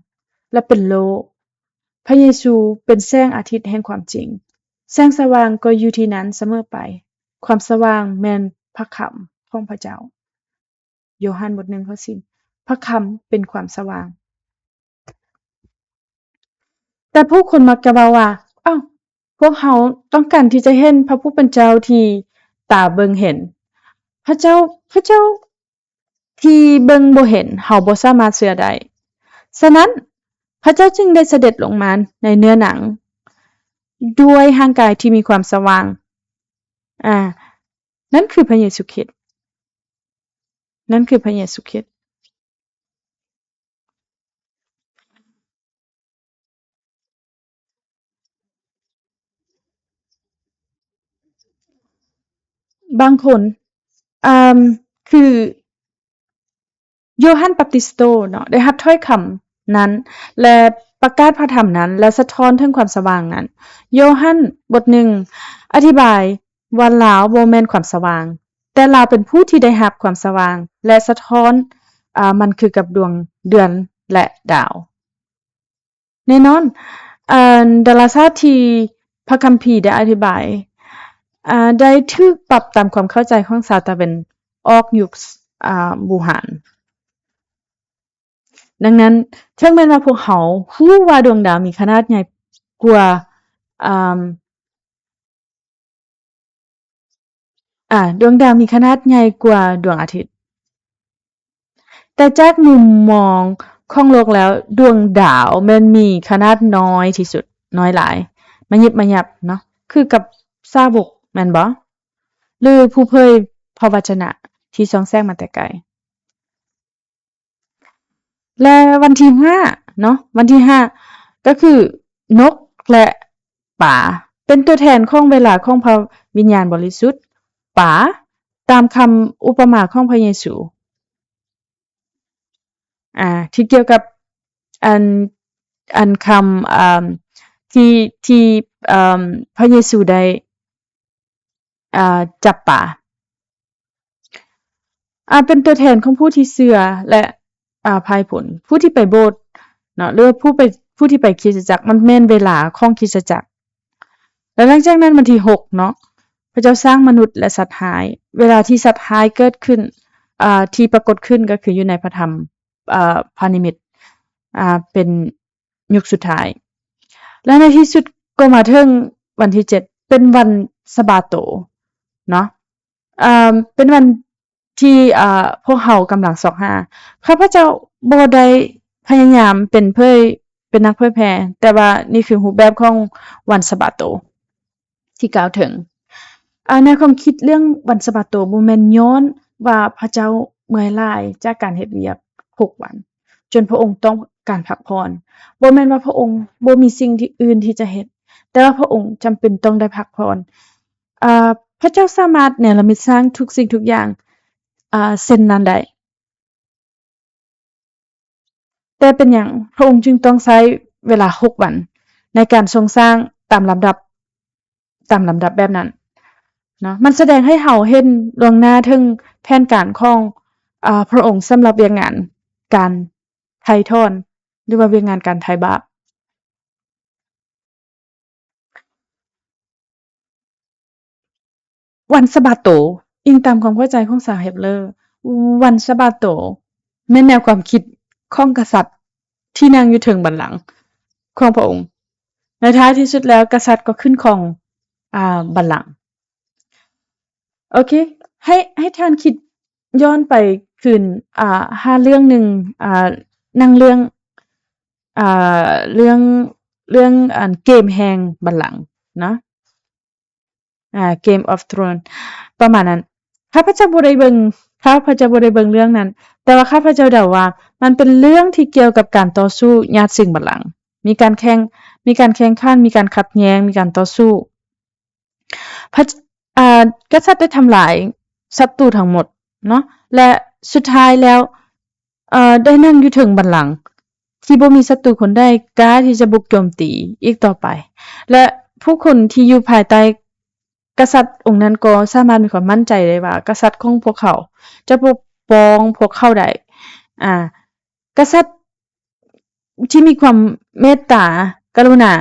ແລະ ເປັນໂລກ. ພະເຢຊູເປັນແສງອາທິດແຫ່ງຄວາມຈິງ. ແສງສະຫວ່າງກໍຢູ່ທີ່ນັ້ນສະເໝີໄປ. ຄວາມສະຫວ່າງແມ່ນພະຄຳຂອງພະເຈົ້າ. ໂຍຮັນບົດໜຶ່ງ ຂໍ້ສີ່ ພະຄຳເປັນຄວາມສະຫວ່າງ. ແຕ່ຜູ້ຄົນມັກຈະເວົ້າວ່າ ອ້າວ ພວກເຮົາຕ້ອງການທີ່ຈະເຫັນພະຜູ້ເປັນເຈົ້າທີ່ຕາເບິ່ງເຫັນ. ພະເຈົ້າ ພະເຈົ້າທີ່ເບິ່ງບໍ່ເຫັນ ເຮົາບໍ່ສາມາດເຊື່ອໄດ້. ສະນັ້ນ ພະເຈົ້າຈຶ່ງໄດ້ສະເດັດລົງມາໃນເນື້ອໜັງ ດ້ວຍຮ່າງກາຍທີ່ມີຄວາມສະຫວ່າງ. ອາ ນັ້ນຄືພະເຢຊູຄຣິດ. ນັ້ນຄືພະເຢຊູຄຣິດ. ບາງຄົນ ອາ ຄື ໂຍຮັນບາບຕິສໂຕເນາະ ໄດ້ຮັບຖ້ອຍຄຳນັ້ນ ແລະ ປະກາດພະທຳນັ້ນ ແລະ ສະທ້ອນເຖິງຄວາມສະຫວ່າງນັ້ນ. ໂຍຮັນບົດໜຶ່ງ ອະທິບາຍວ່າລາວບໍ່ແມ່ນຄວາມສະຫວ່າງ, ແຕ່ລາວເປັນຜູ້ທີ່ໄດ້ຮັບຄວາມສະຫວ່າງ ແລະ ສະທ້ອນ ອາ ມັນຄືກັບດວງເດືອນ ແລະ ດາວ. ແນ່ນອນ, ອັນ ດາລາສາດທີ່ພະຄຳພີໄດ້ອະທິບາຍ, ອາ, ໄດ້ຖືກປັບຕາມຄວາມເຂົ້າໃຈຂອງຊາວຕາເວັນອອກຍຸກ, ອາ, ບູຮານ. ດັ່ງນັ້ນ, ເຖິງແມ່ນວ່າພວກເຮົາຮູ້ວ່າດວງດາວມີຂະໜາດໃຫຍ່ກວ່າ, ອາ, ອາ, ດວງດາວມີຂະໜາດໃຫຍ່ກວ່າດວງອາທິດ, ແຕ່ຈາກມຸມມອງຂອງໂລກແລ້ວ, ດວງດາວແມ່ນມີຂະໜາດນ້ອຍທີ່ສຸດ, ນ້ອຍຫຼາຍ, ມະຍິບມະຍັບເນາະ, ຄືກັບສາວົກແມ່ນບໍ່? ຫຼື ຜູ້ເຜີຍພະວະຈະນະທີ່ສ່ອງແສງມາແຕ່ໄກ. ແລະ ວັນທີຫ້າເນາະ, ວັນທີຫ້າກໍຄືນົກ ແລະ ປາ ເປັນຕົວແທນຂອງເວລາຂອງພະວິນຍານບໍລິສຸດ, ປາ ຕາມຄຳອຸປະມາຂອງພະເຢຊູ, ອາ ທີ່ກ່ຽວກັບອັນ, ອັນຄຳ, ອາ, ທີ່, ທີ່, ອາ, ພະເຢຊູໄດ້ ອາ, ຈັບປາ, ອາ, ເປັນຕົວແທນຂອງຜູ້ທີ່ເຊື່ອ ແລະ ອາ, ພາຍຜົນ, ຜູ້ທີ່ໄປໂບດເນາະ ຫຼື ຜູ້ໄປ, ຜູ້ທີ່ໄປຄຣິສຕະຈັກ, ມັນແມ່ນເວລາຂອງຄຣິສຕະຈັກ. ແລະ ຫຼັງຈາກນັ້ນ ວັນທີຫົກເນາະ, ພະເຈົ້າສ້າງມະນຸດ ແລະ ສັດຮ້າຍ. ເວລາທີ່ສັດຮ້າຍເກີດຂຶ້ນ, ອາ, ທີ່ປາກົດຂຶ້ນກໍຄືຢູ່ໃນພະທຳ, ອາ, ພະນິມິດ, ອາ, ເປັນ ຍຸກສຸດທ້າຍ ແລະ ໃນທີ່ສຸດກໍມາເຖິງວັນທີເຈັດ ເປັນວັນສະບາໂຕເນາະ, ເອີ່ມ ເປັນວັນທີ່ ເອີ່ ພວກເຮົາກຳລັງຊອກຫາ. ຂ້າພະເຈົ້າບໍ່ໄດ້ພະຍາຍາມເປັນເຜີຍ, ເປັນນັກເຜີຍແຜ່, ແຕ່ວ່ານີ້ຄືຮູບແບບຂອງວັນສະບາໂຕ ທີ່ກ່າວເຖິງ. ອາ, ແນວຄວາມຄິດເລື່ອງວັນສະບາໂຕບໍ່ແມ່ນຍ້ອນວ່າພະເຈົ້າເມື່ອຍຫຼາຍຈາກການເຮັດວຽກຫົກວັນ ຈົນພະອົງຕ້ອງການພັກຜ່ອນ. ບໍ່ແມ່ນວ່າພະອົງບໍ່ມີສິ່ງທີ່ອື່ນທີ່ຈະເຮັດ, ແຕ່ວ່າພະອົງຈຳເປັນຕ້ອງໄດ້ພັກຜ່ອນ. ອາ, ພະເຈົ້າສາມາດເນລະມິດສ້າງທຸກສິ່ງທຸກຢ່າງ, ອາ, ເຊັ່ນນັ້ນໄດ້. ແຕ່ເປັນຫຍັງພະອົງຈຶ່ງຕ້ອງໃຊ້ເວລາຫົກວັນໃນການຊົງສ້າງຕາມລຳດັບ, ຕາມລຳດັບແບບນັ້ນເນາະ? ມັນສະແດງໃຫ້ເຮົາເຫັນລ່ວງໜ້າເຖິງແຜນການຂອງ, ອາ, ພະອົງສຳລັບວຽກງານການໄຖ່ຖອນ ຫຼືວ່າວຽກງານການໄຖ່ບາບ. ວັນສະບາໂຕ, ອີງຕາມຄວາມເຂົ້າໃຈຂອງຊາວເຮັບເລີ, ວັນສະບາໂຕແມ່ນແນວຄວາມຄິດຂອງກະສັດທີ່ນັ່ງຢູ່ເທິງບັນລັງຂອງພະອົງ. ໃນທ້າຍທີ່ສຸດແລ້ວ, ກະສັດກໍຂຶ້ນຄອງ, ອາ, ບັນລັງ. ໂອເຄ, ໃຫ້, ໃຫ້ທ່ານຄິດຍ້ອນໄປຄືນ, ອາ, ຫາເລື່ອງໜຶ່ງ, ອາ, ໜັງເລື່ອງ, ອາ, ເລື່ອງ, ເລື່ອງ, ອັນ, ເກມແຫ່ງບັນລັງເນາະ. ອາ, Game of Thrones ປະມານນັ້ນ. ຂ້າພະເຈົ້າບໍ່ໄດ້ເບິ່ງ, ຂ້າພະເຈົ້າບໍ່ໄດ້ເບິ່ງເລື່ອງນັ້ນ, ແຕ່ວ່າຂ້າພະເຈົ້າເດົາວ່າມັນເປັນເລື່ອງທີ່ກ່ຽວກັບການຕໍ່ສູ້ຍາດຊິງບັນລັງ. ມີການແຂ່ງ, ມີການແຂ່ງຂັນ, ມີການຂັດແຍ່ງ, ມີການຕໍ່ສູ້. ພະ, ອາ, ກະສັດໄດ້ທຳລາຍສັດຕູທັງໝົດເນາະ ແລະ ສຸດທ້າຍແລ້ວ, ເອີ, ໄດ້ນັ່ງຢູ່ເທິງບັນລັງທີ່ບໍ່ມີສັດຕູຄົນໃດກ້າທີ່ຈະບຸກໂຈມຕີອີກຕໍ່ໄປ ແລະ ຜູ້ຄົນທີ່ຢູ່ພາຍໃຕ້ກະສັດອົງນັ້ນກໍສາມາດມີຄວາມໝັ້ນໃຈໄດ້ວ່າ ກະສັດຂອງພວກເຂົາຈະປົກປ້ອງພວກເຂົາໄດ້. ອາ, ກະສັດທີ່ມີຄວາມເມດຕາກະລຸນາ,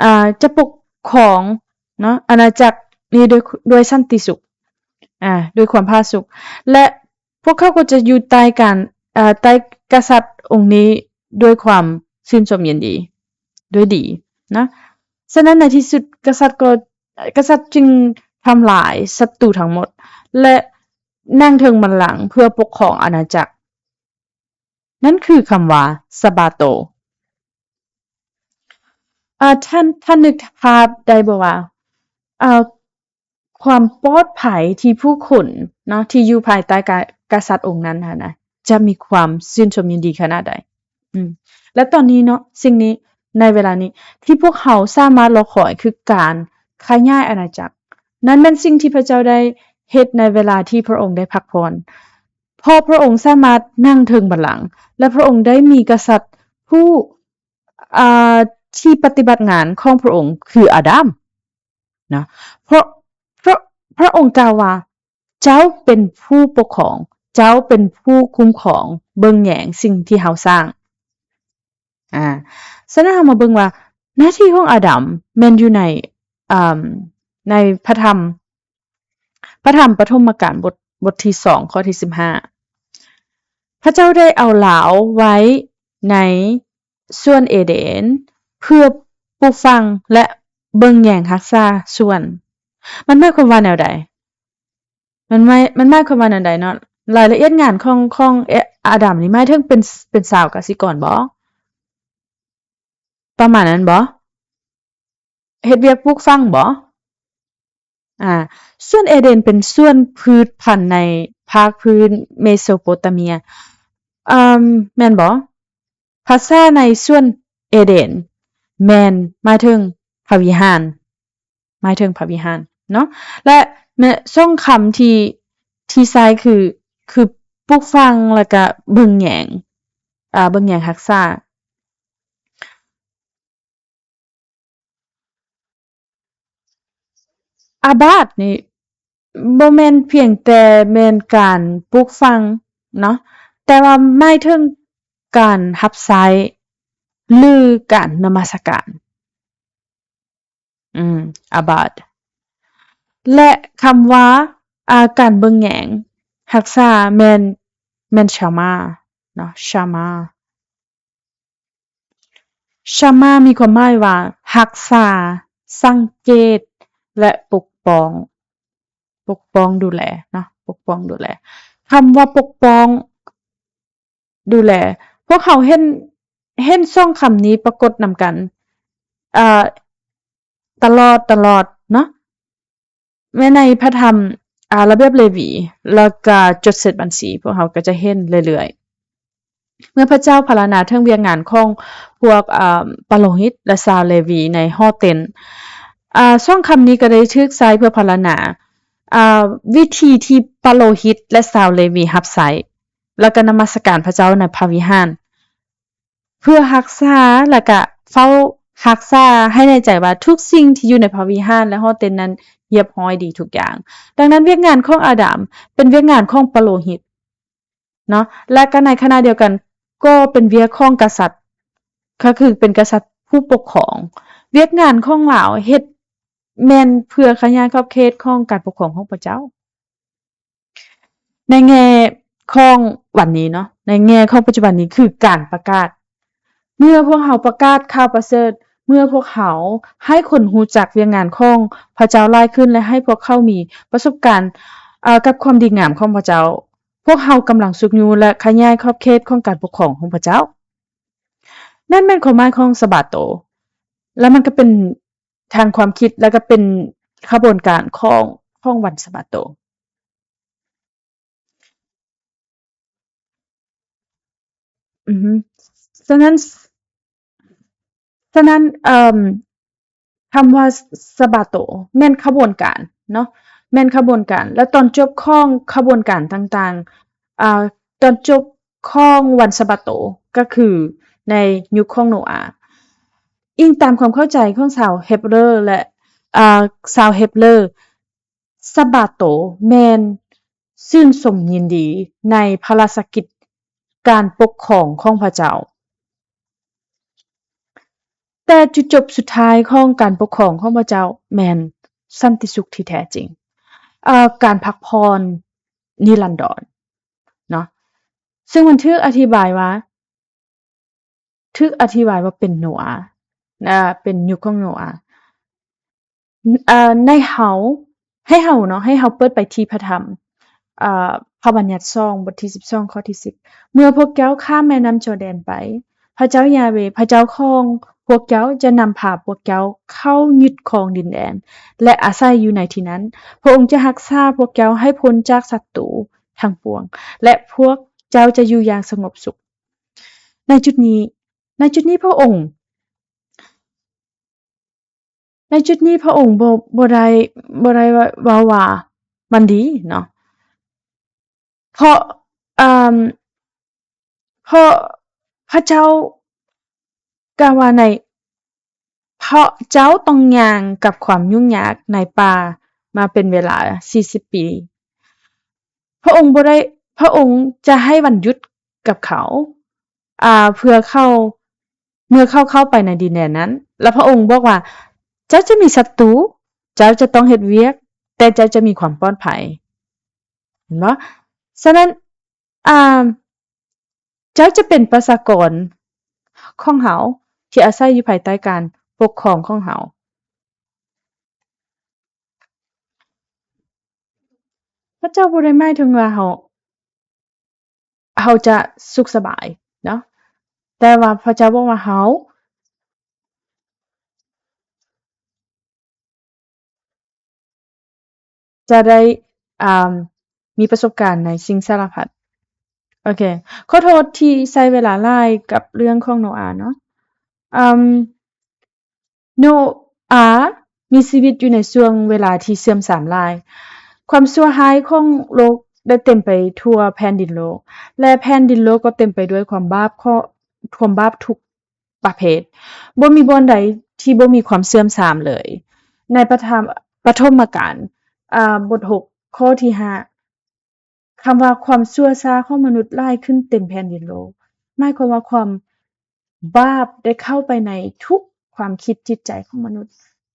ອາ, ຈະປົກຄອງເນາະ ອານາຈັກນີ້ດ້ວຍ, ດ້ວຍສັນຕິສຸກ, ອາ, ດ້ວຍຄວາມຜາສຸກ ແລະ ພວກເຂົາກໍຈະຢູ່ໃຕ້ການ, ອາ, ໃຕ້ກະສັດອົງນີ້ດ້ວຍຄວາມຊື່ນຊົມຍິນດີ, ດ້ວຍດີນະ. ສະນັ້ນໃນທີ່ສຸດກະສັດກໍ, ກະສັດຈຶ່ງທຳລາຍສັດຕູທັງໝົດ ແລະ ນັ່ງເທິງບັນລັງເພື່ອປົກຄອງອານາຈັກ. ນັ້ນຄືຄຳວ່າສະບາໂຕ. ອາ, ທ່ານ, ທ່ານນຶກພາບໄດ້ບໍ່ວ່າ, ອາ, ຄວາມປອດໄພທີ່ຜູ້ຄົນເນາະ ທີ່ຢູ່ພາຍໃຕ້ກະ, ກະສັດອົງນັ້ນຫັ້ນນະ ຈະມີຄວາມຊື່ນຊົມຍິນດີຂະໜາດໃດ? ອືມ ແລະ ຕອນນີ້ເນາະ, ສິ່ງນີ້ ໃນເວລານີ້ ທີ່ພວກເຮົາສາມາດລໍຄອຍ ຄືການຂະຫຍາຍອານາຈັກ. ນັ້ນແມ່ນສິ່ງທີ່ພະເຈົ້າໄດ້ເຮັດໃນເວລາທີ່ພະອົງໄດ້ພັກຜ່ອນ. ເພາະພະອົງສາມາດນັ່ງເທິງບັນລັງ ແລະ ພະອົງໄດ້ມີກະສັດຜູ້, ອາ, ທີ່ປະຕິບັດງານຂອງພະອົງຄືອາດາມນະ. ເພາະ, ເພາະ, ພະອົງກ່າວວ່າ, ເຈົ້າເປັນຜູ້ປົກຄອງ, ເຈົ້າເປັນຜູ້ຄຸ້ມຄອງ ເບິ່ງແຍງສິ່ງທີ່ເຮົາສ້າງ. ອາ ສະນັ້ນເຮົາມາເບິ່ງວ່າ ໜ້າທີ່ຂອງອາດຳແມ່ນຢູ່ໃນ ອາ ໃນພະທຳ ພະທຳປະຖົມມະການ ບົດ ບົດທີສອງ ຂໍ້ທີສິບຫ້າ ພະເຈົ້າໄດ້ເອົາລາວໄວ້ໃນສວນເອເດນ ເພື່ອປູກຝັງ ແລະ ເບິ່ງແຍງຮັກສາສວນ. ມັນໝາຍຄວາມວ່າແນວໃດ? ມັນໝາຍ ມັນໝາຍຄວາມວ່າແນວໃດເນາະ? ລາຍລະອຽດງານຂອງ ຂອງ ເອ ອາດຳນີ້ໝາຍເຖິງເປັນ ເປັນຊາວກະສິກອນບໍ? ປະມານນັ້ນບໍ? ເຮັດວຽກປູກຝັງບໍ? ອາ ສວນເອເດນເປັນສວນພືດພັນໃນພາກພື້ນເມໂສໂປຕາເມຍ ອາ ແມ່ນບໍ? ພາສາໃນສວນເອເດນແມ່ນໝາຍເຖິງພະວິຫານ ໝາຍເຖິງພະວິຫານເນາະ ແລະ ແມ່ນສອງຄຳທີ່ ທີ່ໃຊ້ຄື ຄືປູກຝັງ ແລ້ວກະເບິ່ງແຍງ ອາ ເບິ່ງແຍງຮັກສາ. ອາບາດນີ້ບໍ່ແມ່ນພຽງແຕ່ແມ່ນການປູກຝັງເນາະ ແຕ່ວ່າໝາຍເຖິງການຮັບໃຊ້ ຫຼື ການນະມັດສະການ. ອືມ ອາບາດ ແລະ ຄຳວ່າ ອາ ການເບິ່ງແຍງຮັກສາແມ່ນ ແມ່ນຊາມາເນາະ ຊາມາ. ຊາມາມີຄວາມໝາຍວ່າ ຮັກສາ, ສັງເກດ ແລະ ປົກປ້ອງ, ປົກປ້ອງດູແລເນາະ ປົກປ້ອງດູແລ. ຄຳວ່າປົກປ້ອງດູແລ ພວກເຮົາເຫັນ ເຫັນສອງຄຳນີ້ປາກົດນຳກັນ ເອີ ຕະຫຼອດ ຕະຫຼອດເນາະ. ແມ່ນໃນພະທຳ ອາ ລະບຽບເລວີ ແລ້ວກະຈົດເສັດບັນຊີ ພວກເຮົາກໍຈະເຫັນເລື້ອຍໆ ເມື່ອພະເຈົ້າພັນລະນາເຖິງວຽກງານຂອງພວກ ອາ ປະໂລຫິດ ແລະ ຊາວເລວີໃນຫໍເຕັນ ອາ ສອງຄຳນີ້ກໍໄດ້ຖືກໃຊ້ເພື່ອພັນລະນາ ອາ ວິທີທີ່ປະໂລຫິດ ແລະ ຊາວເລວີຮັບໃຊ້ ແລ້ວກໍນະມັດສະການພະເຈົ້າໃນພະວິຫານ. ເພື່ອຮັກສາ ແລະກະເຝົ້າຮັກສາໃຫ້ແນ່ໃຈວ່າທຸກສິ່ງທີ່ຢູ່ໃນພະວິຫານ ແລະ ຫໍເຕັນນັ້ນຮຽບຮ້ອຍດີທຸກຢ່າງ. ດັ່ງນັ້ນ ວຽກງານຂອງອາດາມເປັນວຽກງານຂອງປະໂລຫິດເນາະ ແລະກະໃນຂະນະດຽວກັນກໍເປັນວຽກຂອງກະສັດ ກໍຄືເປັນກະສັດຜູ້ປົກຄອງ. ວຽກງານຂອງລາວເຮັດແມ່ນເພື່ອຂະຫຍາຍຂອບເຂດຂອງການປົກຄອງຂອງພະເຈົ້າ. ໃນແງ່ຂອງວັນນີ້ເນາະ ໃນແງ່ຂອງປັດຈຸບັນນີ້ຄືການປະກາດ. ເມື່ອພວກເຮົາປະກາດຂ່າວປະເສີດ, ເມື່ອພວກເຮົາໃຫ້ຄົນຮູ້ຈັກວຽກງານຂອງພະເຈົ້າຫຼາຍຂຶ້ນ ແລະ ໃຫ້ພວກເຂົາມີປະສົບການ ເອີ ກັບຄວາມດີງາມຂອງພະເຈົ້າ, ພວກເຮົາກຳລັງຊຸກຍູ້ ແລະ ຂະຫຍາຍຂອບເຂດຂອງການປົກຄອງຂອງພະເຈົ້າ. ນັ້ນແມ່ນຄວາມໝາຍຂອງສະບາໂຕ ແລະ ມັນກໍເປັນ ທາງຄວາມຄິດ ແລ້ວກໍເປັນຂະບວນການຂອງ ຂອງວັນສະບາໂຕ. ອືຮຶ ສະນັ້ນ ສະນັ້ນ ເອີ່ມ ຄຳວ່າສະບາໂຕແມ່ນຂະບວນການເນາະ ແມ່ນຂະບວນການ ແລະ ຕອນຈົບຂອງຂະບວນການຕ່າງໆ ອາ ຕອນຈົບຂອງວັນສະບາໂຕ ກໍຄືໃນຍຸກຂອງໂນອາ. ອີງຕາມຄວາມເຂົ້າໃຈຂອງຊາວເຮັບເຣີ ແລະ ອາ ຊາວເຮັບເຣີ ສະບາໂຕແມ່ນຊື່ນຊົມຍິນດີໃນພະລາຊະກິດການປົກຄອງຂອງພະເຈົ້າ. ແຕ່ຈຸດຈົບສຸດທ້າຍຂອງການປົກຄອງຂອງພະເຈົ້າແມ່ນສັນຕິສຸກທີ່ແທ້ຈິງ, ເອີ ການພັກຜ່ອນນິລັນດອນເນາະ, ເຊິ່ງມັນຖືກອະທິບາຍວ່າ ຖືກອະທິບາຍວ່າເປັນໂນອາ, ເປັນຍຸກຂອງໂນອາ. ໃນເຮົາ ໃຫ້ເຮົາເນາະ ໃຫ້ເຮົາເປີດໄປທີ່ພະທຳ ເອີ ພະບັນຍັດສອງ ບົດທີສິບສອງ ຂໍ້ທີສິບ ເມື່ອພວກເຈົ້າຂ້າມແມ່ນ້ຳຈໍແດນໄປ ພະເຈົ້າຢາເວ ພະເຈົ້າຂອງພວກເຈົ້າຈະນຳພາພວກເຈົ້າເຂົ້າຍຶດຄອງດິນແດນ ແລະ ອາໄສຢູ່ໃນທີ່ນັ້ນ. ພະອົງຈະຮັກສາພວກເຈົ້າໃຫ້ພົ້ນຈາກສັດຕູທັງປວງ ແລະ ພວກເຈົ້າຈະຢູ່ຢ່າງສະຫງົບສຸກ. ໃນຈຸດນີ້ ໃນຈຸດນີ້ພະອົງ ໃນຈຸດນີ້ພະອົງບໍ່ ບໍ່ໄດ້ ບໍ່ໄດ້ເວົ້າວ່າມັນດີເນາະ ເພາະ ເອີ່ມ ເພາະພະເຈົ້າກ່າວວ່າໃນ ເພາະເຈົ້າຕ້ອງຍ່າງກັບຄວາມຫຍຸ້ງຍາກໃນປ່າມາເປັນເວລາສີ່ສິບປີ. ພະອົງບໍ່ໄດ້ ພະອົງຈະໃຫ້ວັນຢຸດ ກັບເຂົາ ອ່າ ເພື່ອເຂົ້າ ເມື່ອເຂົາເຂົ້າໄປໃນດິນແດນນັ້ນ ແລະ ພະອົງບອກວ່າ ເຈົ້າຈະມີສັດຕູ, ເຈົ້າຈະຕ້ອງເຮັດວຽກ, ແຕ່ເຈົ້າຈະມີຄວາມປອດໄພ. ເຫັນບໍ່? ສະນັ້ນ ອ່າ ເຈົ້າຈະເປັນປະຊາກອນຂອງເຮົາ ທີ່ອາໄສຢູ່ພາຍໃຕ້ການປົກຄອງຂອງເຮົາ. ພະເຈົ້າບໍ່ໄດ້ໝາຍເຖິງວ່າເຮົາ ເຮົາຈະສຸກສະບາຍເນາະ, ແຕ່ວ່າພະເຈົ້າບອກວ່າເຮົາ ຈະໄດ້ ອ່າ ມີປະສົບການໃນສິ່ງສາລະພັດ. ໂອເຄ ຂໍໂທດທີ່ໃຊ້ເວລາຫຼາຍກັບເລື່ອງຂອງໂນອາເນາະ. ອາ ໂນອາມີຊີວິດຢູ່ໃນຊ່ວງເວລາທີ່ເສື່ອມຊາມຫຼາຍ. ຄວາມຊົ່ວຮ້າຍຂອງໂລກໄດ້ເຕັມໄປທົ່ວແຜ່ນດິນໂລກ ແລະ ແຜ່ນດິນໂລກກໍເຕັມໄປດ້ວຍຄວາມບາບ ຄວາມບາບທຸກ ປະເພດ, ບໍ່ມີບ່ອນໃດທີ່ບໍ່ມີຄວາມເສື່ອມຊາມເລີຍ. ໃນປະທຳ ປະຖົມມະການ ອາ ບົດຫົກ ຂໍ້ທີຫ້າ ຄຳວ່າຄວາມຊົ່ວຊ້າຂອງມະນຸດຫຼາຍຂຶ້ນເຕັມແຜ່ນດິນໂລກ, ໝາຍຄວາມວ່າຄວາມບາບໄດ້ເຂົ້າໄປໃນທຸກຄວາມຄິດຈິດໃຈຂອງມະນຸດ,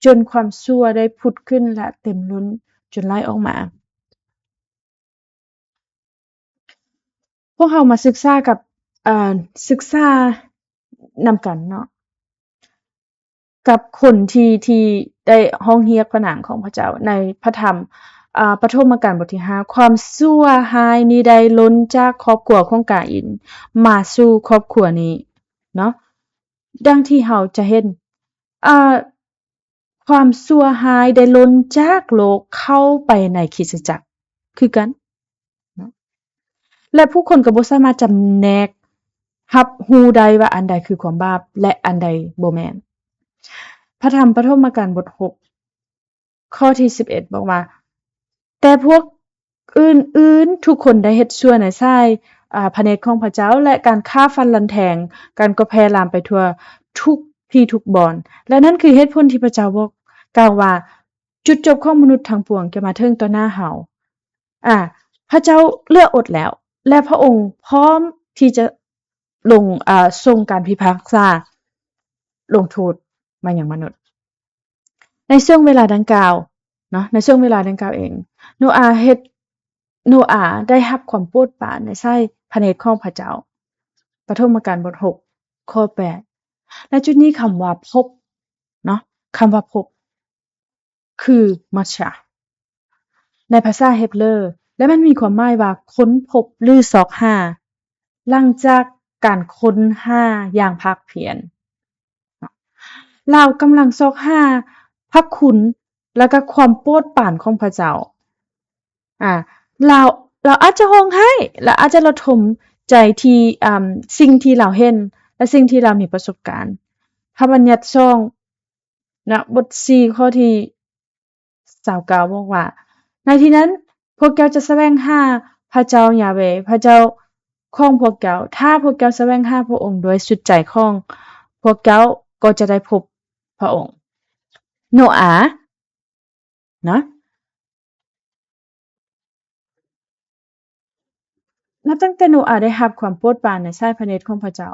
ຈົນຄວາມຊົ່ວໄດ້ຜຸດຂຶ້ນ ແລະ ເຕັມລົ້ນຈົນໄຫຼອອກມາ. ພວກເຮົາມາສຶກສາກັບ ເອີ ສຶກສານຳກັນເນາະ ກັບຄົນທີ່ ທີ່ໄດ້ຮ້ອງຮຽກພະນາມຂອງພະເຈົ້າໃນພະທຳ ອາ ປະຖົມມະການບົດທີຫ້າ ຄວາມຊົ່ວຮ້າຍນີ້ໄດ້ລົ້ນຈາກຄອບຄົວຂອງກາອິນມາສູ່ຄອບຄົວນີ້ເນາະ. ດັ່ງທີ່ເຮົາຈະເຫັນ ອາ ຄວາມຊົ່ວຮ້າຍໄດ້ລົ້ນຈາກໂລກເຂົ້າໄປໃນຄຣິສຕະຈັກຄືກັນເນາະ ແລະ ຜູ້ຄົນກໍບໍ່ສາມາດຈຳແນກຮັບຮູ້ໄດ້ວ່າອັນໃດຄືຄວາມບາບ ແລະ ອັນໃດບໍ່ແມ່ນ. ພະທຳປະຖົມມະການບົດຫົກ ຂໍ້ທີສິບເອັດ ບອກວ່າ ແຕ່ພວກ ອື່ນໆ ທຸກຄົນໄດ້ເຮັດຊົ່ວໃນສາຍ ອາ ພະເນດຂອງພະເຈົ້າ ແລະ ການຂ້າຟັນລັນແທງກັນກໍແຜ່ລາມໄປທົ່ວທຸກທີ່ທຸກບ່ອນ ແລະ ນັ້ນຄືເຫດຜົນທີ່ພະເຈົ້າບອກ ກ່າວວ່າ ຈຸດຈົບຂອງມະນຸດທັງປວງຈະມາເຖິງຕໍ່ໜ້າເຮົາ. ອາ ພະເຈົ້າເຫຼືອອົດແລ້ວ ແລະ ພະອົງພ້ອມທີ່ຈະລົງ ອາ ສົ່ງການພິພາກສາລົງໂທດມາຍັງມະນຸດ. ໃນຊ່ວງເວລາດັ່ງກ່າວເນາະ ໃນຊ່ວງເວລາດັ່ງກ່າວເອງ ໂນອາເຮັດ ໂນອາໄດ້ຮັບຄວາມໂປດປານໃນສາຍພະເນດຂອງພະເຈົ້າ. ປະຖົມມະການບົດຫົກ ຂໍ້ແປດ ແລະ ຈຸດນີ້ຄຳວ່າພົບເນາະ ຄຳວ່າພົບ ຄື ມັດຊາ ໃນພາສາເຮັບເຣີ ແລະ ມັນມີຄວາມໝາຍວ່າຄົ້ນພົບ ຫຼື ຊອກຫາ ຫຼັງຈາກການຄົ້ນຫາຢ່າງພາກພຽນ. ລາວກຳລັງຊອກຫາພະຄຸນ ແລະ ກະຄວາມໂປດປານຂອງພະເຈົ້າ. ອາ ລາວ ລາວອາດຈະຮ້ອງໄຫ້ ລາວອາດຈະລະທົມໃຈທີ່ ອາ ສິ່ງທີ່ລາວເຫັນ ແລະ ສິ່ງທີ່ລາວມີປະສົບການ. ພະບັນຍັດສອງ ນະ ບົດສີ່ ຂໍ້ທີຊາວເກົ້າ ບອກວ່າ ໃນທີ່ນັ້ນ ພວກເຈົ້າຈະສະແຫວງຫາພະເຈົ້າຢາເວ ພະເຈົ້າຂອງພວກເຈົ້າ. ຖ້າພວກເຈົ້າສະແຫວງຫາພະອົງດ້ວຍສຸດໃຈຂອງພວກເຈົ້າ ກໍຈະໄດ້ພົບພະອົງ. ໂນອາ ນະ ນັບຕັ້ງແຕ່ໂນອາໄດ້ຮັບຄວາມໂປດປານໃນສາຍພະເນດຂອງພະເຈົ້າ,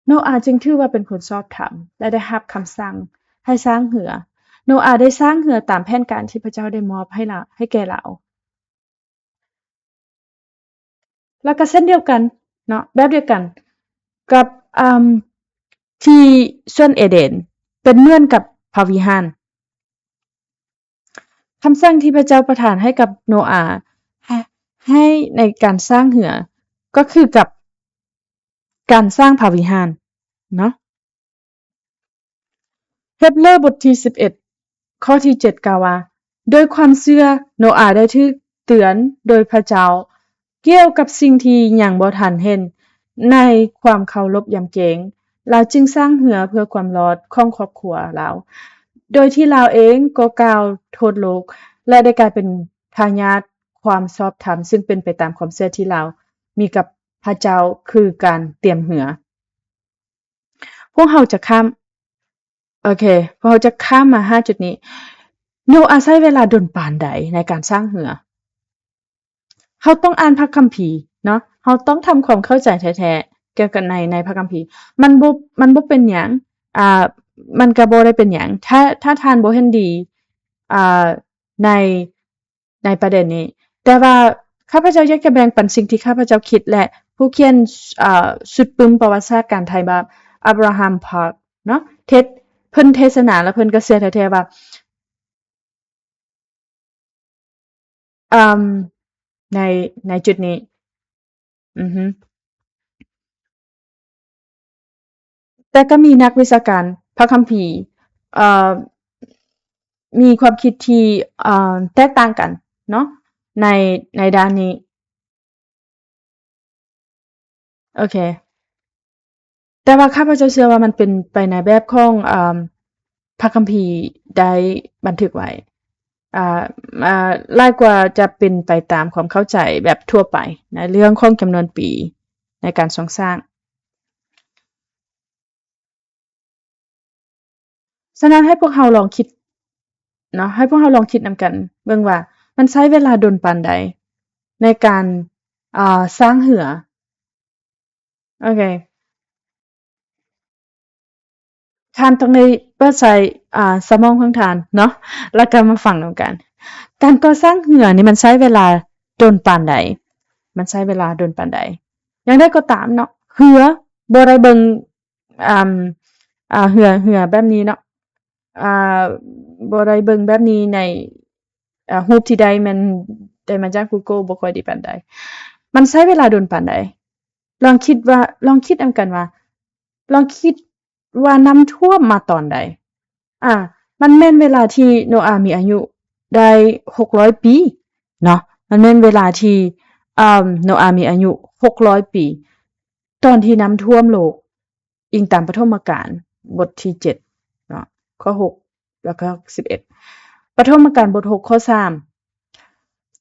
ໂນອາຈຶ່ງຖືວ່າເປັນຄົນຊອບທຳ ແລະ ໄດ້ຮັບຄຳສັ່ງໃຫ້ສ້າງເຮືອ. ໂນອາໄດ້ສ້າງເຮືອຕາມແຜນການທີ່ພະເຈົ້າໄດ້ມອບໃຫ້ລາວ, ໃຫ້ແກ່ລາວ. ແລ້ວກໍເຊັ່ນດຽວກັນເນາະ, ແບບດຽວກັນກັບ ອາ ທີ່ສວນເອເດນ, ເປັນເໝືອນກັບພະວິຫານ. ຄຳສັ່ງທີ່ພະເຈົ້າປະທານໃຫ້ກັບໂນອາ ໃຫ້ ໃຫ້ໃນການສ້າງເຮືອ ກໍຄືກັບການສ້າງພະວິຫານເນາະ. ເຮັບເຣີບົດທີສິບເອັດ ຂໍ້ທີເຈັດ ກ່າວວ່າ, ດ້ວຍຄວາມເຊື່ອ ໂນອາໄດ້ຖືກເຕືອນໂດຍພະເຈົ້າກ່ຽວກັບສິ່ງທີ່ຍັງບໍ່ທັນເຫັນ. ໃນຄວາມເຄົາລົບຢຳເກງ, ລາວຈຶ່ງສ້າງເຮືອເພື່ອຄວາມລອດຂອງຄອບຄົວລາວ, ໂດຍທີ່ລາວເອງກໍກ່າວໂທດໂລກ ແລະ ໄດ້ກາຍເປັນທາຍາດຄວາມຊອບທຳ ຊຶ່ງເປັນໄປຕາມຄວາມເຊື່ອທີ່ລາວມີກັບພະເຈົ້າ, ຄືການຕຽມເຮືອ. ພວກເຮົາຈະຂ້າມ, ໂອເຄ, ພວກເຮົາຈະຂ້າມມາຫາຈຸດນີ້. ໂນອາໃຊ້ເວລາດົນປານໃດໃນການສ້າງເຮືອ? ເຮົາຕ້ອງອ່ານພະຄຳພີເນາະ, ເຮົາຕ້ອງທຳຄວາມເຂົ້າໃຈແທ້ໆ ກ່ຽວກັບໃນ ໃນພະຄຳພີ. ມັນບໍ່ ມັນບໍ່ເປັນຫຍັງ ອ່າ ມັນກະບໍ່ໄດ້ເປັນຫຍັງ ຖ້າ ຖ້າທ່ານບໍ່ເຫັນດີ ອ່າ ໃນ ໃນປະເດັນນີ້. ແຕ່ວ່າຂ້າພະເຈົ້າຢາກຈະແບ່ງປັນສິ່ງທີ່ຂ້າພະເຈົ້າຄິດ ແລະ ຜູ້ຂຽນ ເອີ ຊຸດປຶ້ມປະຫວັດສາດການໄທແບບ Abraham Park ເນາະ ເທດ ເພິ່ນເທດສະໜາ ແລ້ວເພິ່ນກໍເຊື່ອແທ້ໆວ່າ ອາ ໃນ ໃນຈຸດນີ້ ອືຮຶ ແຕ່ກໍມີນັກວິຊາການພະຄຳພີ ເອີ ມີຄວາມຄິດທີ່ ເອີ ແຕກຕ່າງກັນເນາະ ໃນ ໃນດ້ານນີ້. ໂອເຄ ແຕ່ວ່າຂ້າພະເຈົ້າເຊື່ອວ່າມັນເປັນໄປໃນແບບຂອງ ເອີ ພະຄຳພີໄດ້ບັນທຶກໄວ້ ອ່າ ອ່າ ຫຼາຍກວ່າຈະເປັນໄປຕາມຄວາມເຂົ້າໃຈແບບທົ່ວໄປໃນເລື່ອງຂອງຈຳນວນປີໃນການຊົງສ້າງ. ສະນັ້ນໃຫ້ພວກເຮົາລອງຄິດເນາະ ໃຫ້ພວກເຮົາລອງຄິດນຳກັນເບິ່ງວ່າ ມັນໃຊ້ເວລາດົນປານໃດໃນການ ອ່າ ສ້າງເຮືອ. ໂອເຄ ທ່ານຕ້ອງໄດ້ເປີດໃຊ້ ອ່າ ສະໝອງຂອງທ່ານເນາະ ແລ້ວກໍມາຟັງນຳກັນ. ການກໍ່ສ້າງເຮືອນີ້ມັນໃຊ້ເວລາດົນປານໃດ? ມັນໃຊ້ເວລາດົນປານໃດ? ຢ່າງໃດກໍຕາມເນາະ ເຮືອບໍ່ໄດ້ເບິ່ງ ອ່າ ອ່າ ເຮືອ ເຮືອແບບນີ້ເນາະ ອ່າ ບໍ່ໄດ້ເບິ່ງແບບນີ້ໃນ ອ່າ ຮູບທີ່ໄດ້ແມ່ນໄດ້ມາຈາກ Google ບໍ່ຄ່ອຍດີປານໃດ. ມັນໃຊ້ເວລາດົນປານໃດ? ລອງຄິດວ່າ ລອງຄິດນຳກັນວ່າ ລອງຄິດວ່ານ້ຳຖ້ວມມາຕອນໃດ? ອາ ມັນແມ່ນເວລາທີ່ໂນອາມີອາຍຸໄດ້ຫົກຮ້ອຍປີເນາະ ມັນແມ່ນເວລາທີ່ ເອີ ໂນອາມີອາຍຸຫົກຮ້ອຍປີ ຕອນທີ່ນ້ຳຖ້ວມໂລກ ອີງຕາມປະຖົມມະການບົດທີເຈັດເນາະ ຂໍ້ຫົກ ແລ້ວກໍສິບເອັດ ປະຖົມມະການບົດຫົກ ຂໍ້ສາມ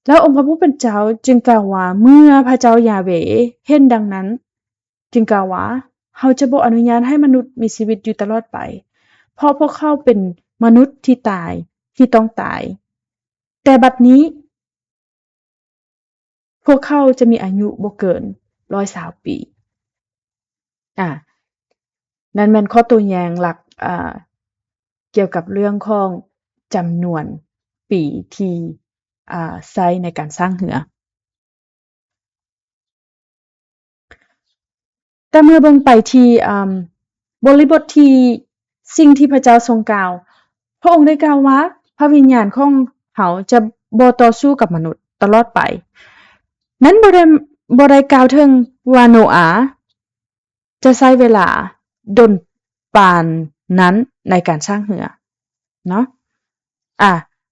ແລ້ວອົງພະຜູ້ເປັນເຈົ້າຈຶ່ງກ່າວວ່າ ເມື່ອພະເຈົ້າຢາເວເຫັນດັ່ງນັ້ນ ຈຶ່ງກ່າວວ່າ ເຮົາຈະບໍ່ອະນຸຍາດໃຫ້ມະນຸດມີຊີວິດຢູ່ຕະຫຼອດໄປ ເພາະພວກເຂົາເປັນມະນຸດທີ່ຕາຍ ທີ່ຕ້ອງຕາຍ ແຕ່ບັດນີ້ ພວກເຂົາຈະມີອາຍຸບໍ່ເກີນຮ້ອຍຊາວປີ. ອາ ນັ້ນແມ່ນຂໍ້ໂຕ້ແຍ້ງຫຼັກ ອາ ກ່ຽວກັບເລື່ອງຂອງຈຳນວນປີທີ່ ອາ ໃຊ້ໃນການສ້າງເຮືອ. ແຕ່ເມື່ອເບິ່ງໄປທີ່ ອາ ບໍລິບົດທີ່ສິ່ງທີ່ພະເຈົ້າຊົງກ່າວ, ພະອົງໄດ້ກ່າວວ່າ ພະວິນຍານຂອງເຮົາຈະບໍ່ຕໍ່ສູ້ກັບມະນຸດຕະຫຼອດໄປ. ນັ້ນບໍ່ໄດ້ ບໍ່ໄດ້ກ່າວເຖິງວ່າໂນອາຈະໃຊ້ເວລາດົນປານນັ້ນໃນການສ້າງເຮືອເນາະ. ອາ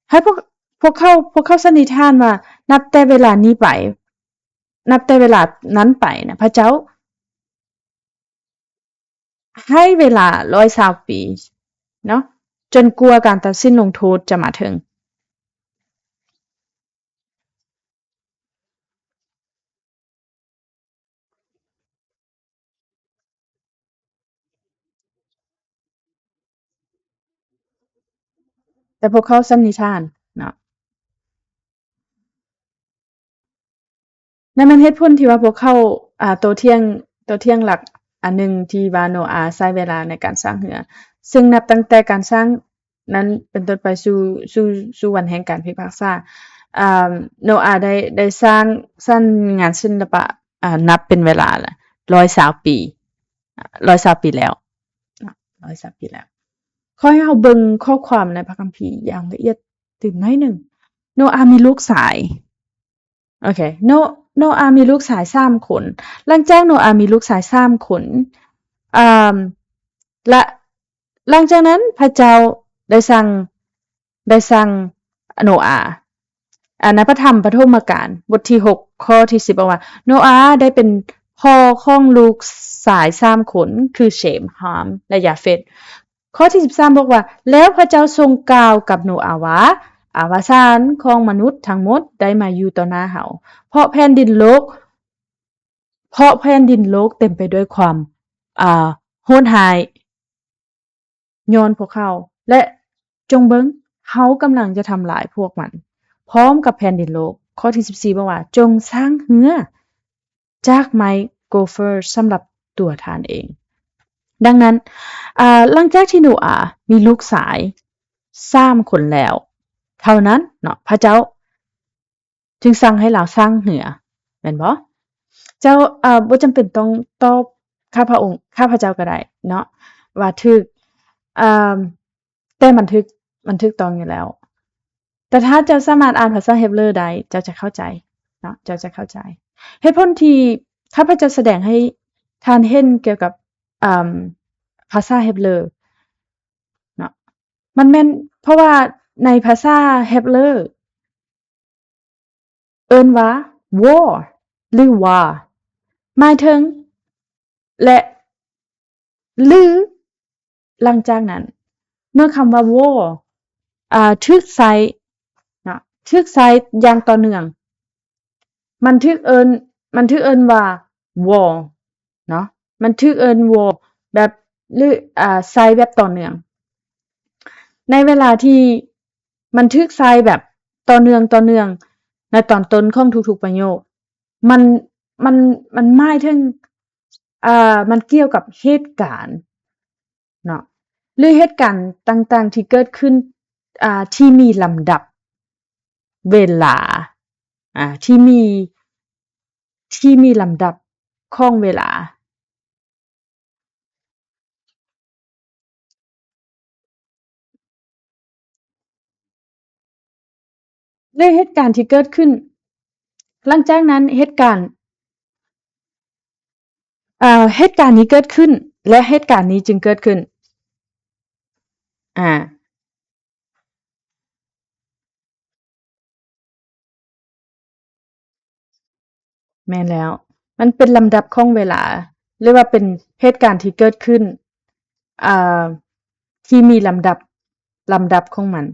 ໃຫ້ພວກ ພວກເຂົາ ພວກເຂົາສັນນິຖານວ່າ ນັບແຕ່ເວລານີ້ໄປ ນັບແຕ່ເວລານັ້ນໄປນະ ພະເຈົ້າໃຫ້ເວລາຮ້ອຍຊາວປີເນາະ ຈົນກວ່າການຕັດສິນລົງໂທດຈະມາເຖິງ. ແຕ່ພວກເຂົາສັນນິຖານເນາະ. ນັ້ນແມ່ນເຫດຜົນທີ່ວ່າພວກເຂົາ ອາ ໂຕ້ຖຽງ ໂຕ້ຖຽງຫຼັກອັນໜຶ່ງທີ່ວ່າໂນອາໃຊ້ເວລາໃນການສ້າງເຮືອ ເຊິ່ງນັບຕັ້ງແຕ່ການສ້າງ ນັ້ນເປັນຕົ້ນໄປສູ່ ສູ່ ສູ່ວັນແຫ່ງການພິພາກສາ ອາ ໂນອາໄດ້ ໄດ້ສ້າງ ສ້າງງານສິລະປະ ອາ ນັບເປັນເວລາລະ ຮ້ອຍຊາວປີ ອາ ຮ້ອຍຊາວປີແລ້ວ ເນາະ ຮ້ອຍຊາວປີແລ້ວ. ຂໍໃຫ້ເຮົາເບິ່ງຂໍ້ຄວາມໃນພະຄຳພີຢ່າງລະອຽດຕື່ມໜ້ອຍໜຶ່ງ. ໂນອາມີລູກຊາຍ ໂອເຄ ໂນ ໂນອາມີລູກຊາຍສາມຄົນ. ຫຼັງຈາກໂນອາມີລູກຊາຍສາມຄົນ ອາ ແລະ ຫຼັງຈາກນັ້ນພະເຈົ້າໄດ້ສັ່ງ ໄດ້ສັ່ງໂນອາ ອາ ໃນພະທຳປະຖົມມະການ ບົດທີຫົກ ຂໍ້ທີສິບ ບອກວ່າ ໂນອາໄດ້ເປັນພໍ່ຂອງລູກຊາຍສາມຄົນ ຄື ເຊມ, ຮາມ ແລະ ຢາເຟດ. ຂໍ້ທີສິບສາມ ບອກວ່າ ແລ້ວພະເຈົ້າຊົງກ່າວກັບໂນອາວ່າ ອາວະສານຂອງມະນຸດທັງໝົດໄດ້ມາຢູ່ຕໍ່ໜ້າເຮົາ ເພາະແຜ່ນດິນໂລກ ເພາະແຜ່ນດິນໂລກເຕັມໄປດ້ວຍຄວາມ ອາ ໂຫດຮ້າຍຍ້ອນພວກເຂົາ ແລະ ຈົ່ງເບິ່ງ ເຮົາກຳລັງຈະທຳລາຍພວກມັນພ້ອມກັບແຜ່ນດິນໂລກ. ຂໍ້ທີສິບສີ່ ບອກວ່າ ຈົ່ງສ້າງເຮືອ ຈາກໄມ້ໂກເຟີສຳລັບຕົວທ່ານເອງ. ດັ່ງນັ້ນ ອາ ຫຼັງຈາກທີ່ໂນອາມີລູກຊາຍສາມຄົນແລ້ວເທົ່ານັ້ນເນາະ ພະເຈົ້າຈຶ່ງສັ່ງໃຫ້ລາວສ້າງເຮືອ ແມ່ນບໍ່? ເຈົ້າ ອາ ບໍ່ຈຳເປັນຕ້ອງຕອບຂ້າພະອົງ ຂ້າພະເຈົ້າກໍໄດ້ເນາະ ວ່າຖືກ ອາ ແຕ່ມັນຖືກ ມັນຖືກຕ້ອງຢູ່ແລ້ວ. ແຕ່ຖ້າເຈົ້າສາມາດອ່ານພາສາເຮັບເລີໄດ້ ເຈົ້າຈະເຂົ້າໃຈເນາະ ເຈົ້າຈະເຂົ້າໃຈ. ເຫດຜົນທີ່ຂ້າພະເຈົ້າສະແດງໃຫ້ທ່ານເຫັນກ່ຽວກັບ ອາ ພາສາເຮັບເລີເນາະ ມັນແມ່ນເພາະວ່າໃນພາສາເຮັບເລີ ເອີ້ນວ່າ war ຫຼື war ໝາຍເຖິງ ແລະ ຫຼື ຫຼັງຈາກນັ້ນ ເມື່ອຄຳວ່າ war ອາ ຖືກໃຊ້ເນາະ ຖືກໃຊ້ຢ່າງຕໍ່ເນື່ອງ ມັນຖືກເອີ້ນ ມັນຖືກເອີ້ນວ່າ war ເນາະ ມັນຖືກເອີ້ນ war ແບບ ຫຼື ອາ ໃຊ້ແບບຕໍ່ເນື່ອງ. ໃນເວລາທີ່ມັນຖືກໃຊ້ແບບຕໍ່ເນື່ອງ ຕໍ່ເນື່ອງ ໃນຕອນຕົ້ນຂອງທຸກໆປະໂຫຍກ ມັນ ມັນ ມັນໝາຍເຖິງ ອາ ມັນກ່ຽວກັບເຫດການເນາະ ຫຼື ເຫດການຕ່າງໆທີ່ເກີດຂຶ້ນ ອາ ທີ່ມີລຳດັບເວລາ ອາ ທີ່ມີ ທີ່ມີລຳດັບຂອງເວລາ ແລະ ເຫດການທີ່ເກີດຂຶ້ນ ຫຼັງຈາກນັ້ນເຫດການ ເອີ ເຫດການນີ້ເກີດຂຶ້ນ ແລະ ເຫດການນີ້ຈຶ່ງເກີດຂຶ້ນ ອາ ແມ່ນແລ້ວ ມັນເປັນລຳດັບຂອງເວລາ ຫຼືວ່າເປັນເຫດການທີ່ເກີດຂຶ້ນ ອາ ທີ່ມີລຳດັບ ລຳດັບຂອງມັນ.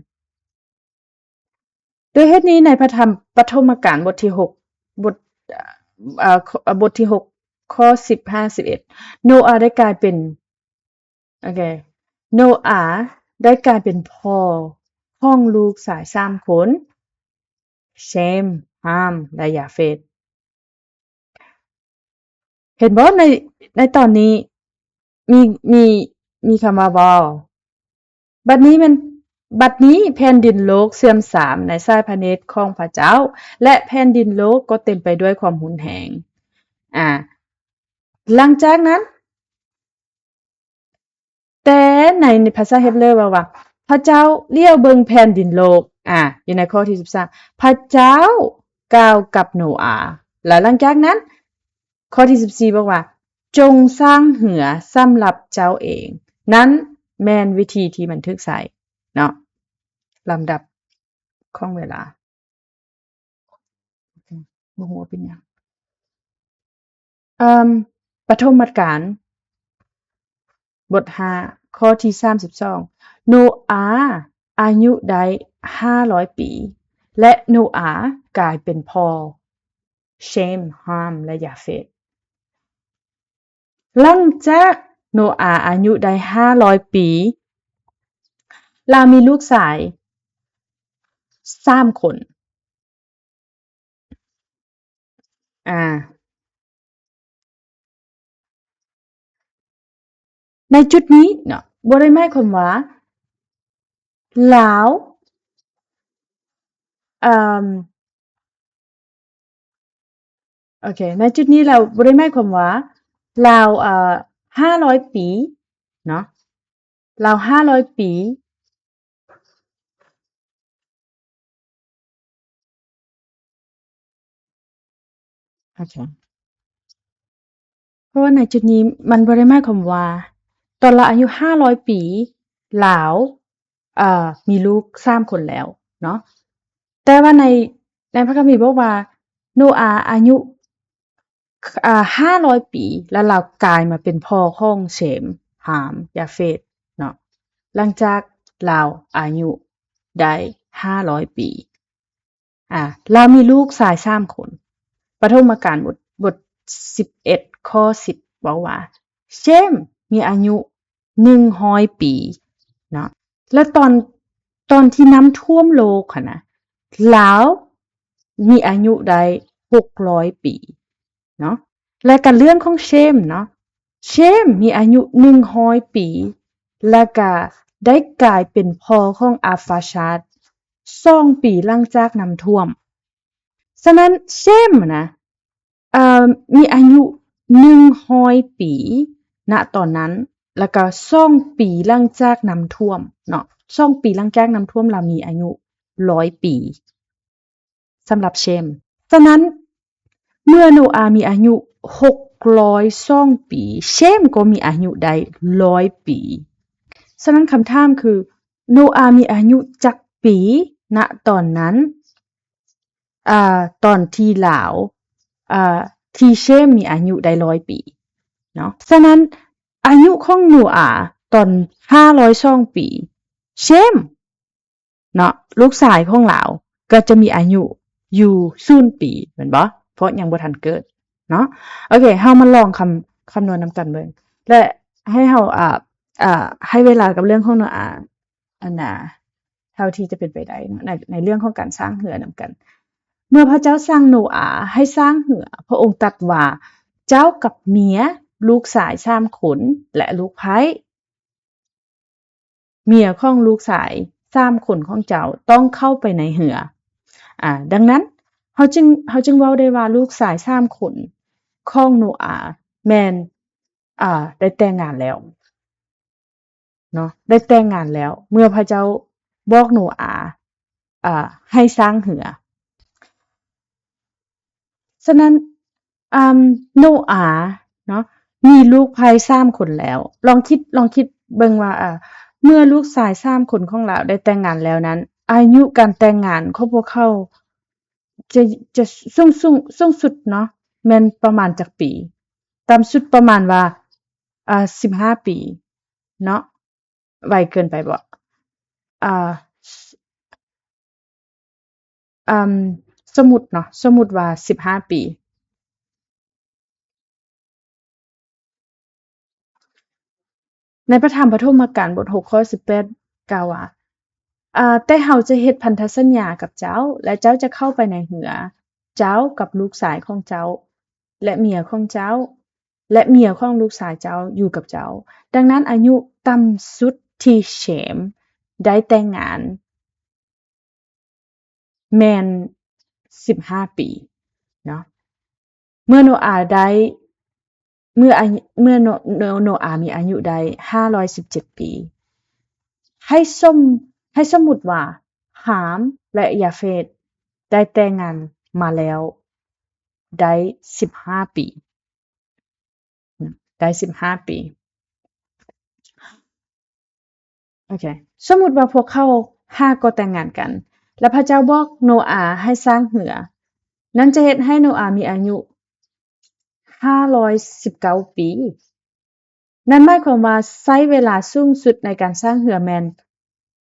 ດ້ວຍເຫດນີ້ ໃນພະທຳປະຖົມມະການບົດທີຫົກ ບົດ ເອີ ບົດທີຫົກ ຂໍ້ສິບຫ້າ ສິບເອັດ ໂນອາໄດ້ກາຍເປັນ ໂອເຄ ໂນອາໄດ້ກາຍເປັນພໍ່ຂອງລູກຊາຍສາມຄົນ ເຊມ, ຮາມ ແລະ ຢາເຟດ. ເຫັນບໍ່ ໃນ ໃນຕອນນີ້ມີ ມີ ມີຄຳວ່າ ວາວ ບັດນີ້ແມ່ນ ບັດນີ້ແຜ່ນດິນໂລກເສື່ອມຊາມໃນສາຍພະເນດຂອງພະເຈົ້າ ແລະ ແຜ່ນດິນໂລກກໍເຕັມໄປດ້ວຍຄວາມຮຸນແຮງ. ອາ ຫຼັງຈາກນັ້ນ ແຕ່ໃນ ໃນພາສາເຮັບເລີເວົ້າວ່າ ພະເຈົ້າຫຼຽວເບິ່ງແຜ່ນດິນໂລກ ອາ ຢູ່ໃນຂໍ້ທີສິບສາມ ພະເຈົ້າກ່າວກັບໂນອາ ແລະ ຫຼັງຈາກນັ້ນ ຂໍ້ທີສິບສີ່ບອກວ່າ ຈົ່ງສ້າງເຮືອສຳລັບເຈົ້າເອງ. ນັ້ນແມ່ນວິທີທີ່ມັນຖືກໃຊ້ເນາະ ລຳດັບຂອງເວລາ. ບໍ່ຮູ້ວ່າເປັນຫຍັງ. ເອີ່ມ ປະຖົມມະການ ບົດຫ້າ ຂໍ້ທີສາມສິບສອງ ໂນອາອາຍຸໄດ້ຫ້າຮ້ອຍປີ ແລະ ໂນອາກາຍເປັນພໍ່ ເຊມ, ຮາມ ແລະ ຢາເຟດ. ຫຼັງຈາກໂນອາອາຍຸໄດ້ຫ້າຮ້ອຍປີ, ລາວມີລູກຊາຍສາມຄົນ. ອາ ໃນຈຸດນີ້ເນາະ ບໍ່ໄດ້ໝາຍຄວາມວ່າລາວ ເອີ່ມ ໂອເຄ ໃນຈຸດນີ້ລາວບໍ່ໄດ້ໝາຍຄວາມວ່າລາວ ເອີ່ ຫ້າຮ້ອຍປີເນາະ ລາວຫ້າຮ້ອຍປີ ໂອເຄ ເພາະວ່າໃນຈຸດນີ້ມັນບໍ່ໄດ້ໝາຍຄວາມວ່າ ຕອນລາວອາຍຸຫ້າຮ້ອຍປີ ລາວ ເອີ່ ມີລູກສາມຄົນແລ້ວເນາະ ແຕ່ວ່າໃນ ໃນພະຄຳພີບອກວ່າ ໂນອາອາຍຸ ອາ ຫ້າຮ້ອຍປີ ແລ້ວລາວກາຍມາເປັນພໍ່ຂອງເຊມ, ຮາມ, ຢາເຟດເນາະ ຫຼັງຈາກລາວອາຍຸໄດ້ຫ້າຮ້ອຍປີ. ອາ ລາວມີລູກຊາຍສາມຄົນ. ປະຖົມມະການບົດ ບົດສິບເອັດ ຂໍ້ສິບ ເວົ້າວ່າ ເຊມມີອາຍຸໜຶ່ງຮ້ອຍປີເນາະ ແລະ ຕອນ ຕອນທີ່ນ້ຳຖ້ວມໂລກຫັ້ນນະ ລາວມີອາຍຸໄດ້ຫົກຮ້ອຍປີເນາະ. ແລະກະເລື່ອງຂອງເຊມເນາະ, ເຊມມີອາຍຸໜຶ່ງຮ້ອຍປີ ແລະກະໄດ້ກາຍເປັນພໍ່ຂອງອາຟາຊາດສອງປີຫຼັງຈາກນ້ຳຖ້ວມ. ສະນັ້ນເຊມນະ ເອີ ມີອາຍຸໜຶ່ງຮ້ອຍປີ ນະຕອນນັ້ນ ແລ້ວກໍສອງປີຫຼັງຈາກນ້ຳຖ້ວມເນາະ, ສອງປີຫຼັງຈາກນ້ຳຖ້ວມລາວມີອາຍຸຮ້ອຍປີ ສຳລັບເຊມ. ສະນັ້ນ ເມື່ອໂນອາມີອາຍຸຫົກຮ້ອຍສອງປີ ເຊມກໍມີອາຍຸໄດ້ຮ້ອຍປີ. ສະນັ້ນຄຳຖາມຄື ໂນອາມີອາຍຸຈັກປີ ນະຕອນນັ້ນ? ອາ ຕອນທີ່ລາວ ອາ ທີ່ເຊມມີອາຍຸໄດ້ຮ້ອຍປີເນາະ. ສະນັ້ນ ອາຍຸຂອງໂນອາຕອນຫ້າຮ້ອຍສອງປີ ເຊມເນາະ ລູກຊາຍຂອງລາວກໍຈະມີອາຍຸຢູ່ສູນປີ ແມ່ນບໍ່? ເພາະຍັງບໍ່ທັນເກີດເນາະ. ໂອເຄ ເຮົາມາລອງຄຳ ຄຳນວນນຳກັນເບິ່ງ ແລະ ໃຫ້ເຮົາ ອາ ອາ ໃຫ້ເວລາກັບເລື່ອງຂອງໂນອາ ອັນນາ ເທົ່າທີ່ຈະເປັນໄປໄດ້ເນາະ ໃນ ໃນເລື່ອງຂອງການສ້າງເຮືອນຳກັນ. ເມື່ອພະເຈົ້າສັ່ງໂນອາໃຫ້ສ້າງເຮືອ, ພະອົງຕັດວ່າ, ເຈົ້າກັບເມຍ, ລູກຊາຍສາມຄົນ ແລະ ລູກໃພ້. ເມຍຂອງລູກຊາຍສາມຄົນຂອງເຈົ້າຕ້ອງເຂົ້າໄປໃນເຮືອ. ອາ ດັ່ງນັ້ນ ເຮົາຈຶ່ງ ເຮົາຈຶ່ງເວົ້າໄດ້ວ່າ ລູກຊາຍສາມຄົນຂອງໂນອາແມ່ນ ອາ ໄດ້ແຕ່ງງານແລ້ວ. ເນາະ ໄດ້ແຕ່ງງານແລ້ວ ເມື່ອພະເຈົ້າບອກໂນອາ ອາ ໃຫ້ສ້າງເຮືອ. ສະນັ້ນ ອາ ໂນອາເນາະ ມີລູກໃພ້ສາມຄົນແລ້ວ. ລອງຄິດ ລອງຄິດເບິ່ງວ່າ ອາ ເມື່ອລູກຊາຍສາມຄົນຂອງລາວໄດ້ແຕ່ງງານແລ້ວນັ້ນ ອາຍຸການແຕ່ງງານຂອງພວກເຂົາ ຈະ ຈະສູງ ສູງ ສູງສຸດເນາະ ແມ່ນປະມານຈັກປີ? ຕ່ຳສຸດປະມານວ່າ ອາ ສິບຫ້າປີເນາະ. ໄວເກີນໄປບໍ່? ອາ ອາ ສົມມຸດເນາະ ສົມມຸດວ່າສິບຫ້າປີ. ໃນພະທຳປະຖົມມະການ ບົດຫົກ ຂໍ້ສິບແປດ ກ່າວວ່າ ອາ ແຕ່ເຮົາຈະເຮັດພັນທະສັນຍາກັບເຈົ້າ ແລະ ເຈົ້າຈະເຂົ້າໄປໃນເຮືອ, ເຈົ້າກັບລູກຊາຍຂອງເຈົ້າ ແລະ ເມຍຂອງເຈົ້າ ແລະ ເມຍຂອງລູກຊາຍເຈົ້າຢູ່ກັບເຈົ້າ. ດັ່ງນັ້ນ ອາຍຸຕ່ຳສຸດທີ່ເຊມໄດ້ແຕ່ງງານ ແມ່ນສິບຫ້າປີເນາະ. ເມື່ອໂນອາໄດ້ ເມື່ອອາຍຸ ເມື່ອໂນ ໂນ ໂນອາມີອາຍຸໄດ້ຫ້າຮ້ອຍສິບເຈັດປີ ໃຫ້ສົມ ໃຫ້ສົມມຸດວ່າ ຮາມ ແລະ ຢາເຟດ ໄດ້ແຕ່ງງານມາແລ້ວໄດ້ສິບຫ້າປີ. ໄດ້ສິບຫ້າປີ. ໂອເຄ ສົມມຸດວ່າພວກເຂົາຫາກໍແຕ່ງງານກັນ ແລະ ພະເຈົ້າບອກໂນອາໃຫ້ສ້າງເຮືອ, ນັ້ນຈະເຮັດໃຫ້ໂນອາມີອາຍຸຫ້າຮ້ອຍສິບເກົ້າປີ. ນັ້ນໝາຍຄວາມວ່າໃຊ້ເວລາສູງສຸດໃນການສ້າງເຮືອແມ່ນ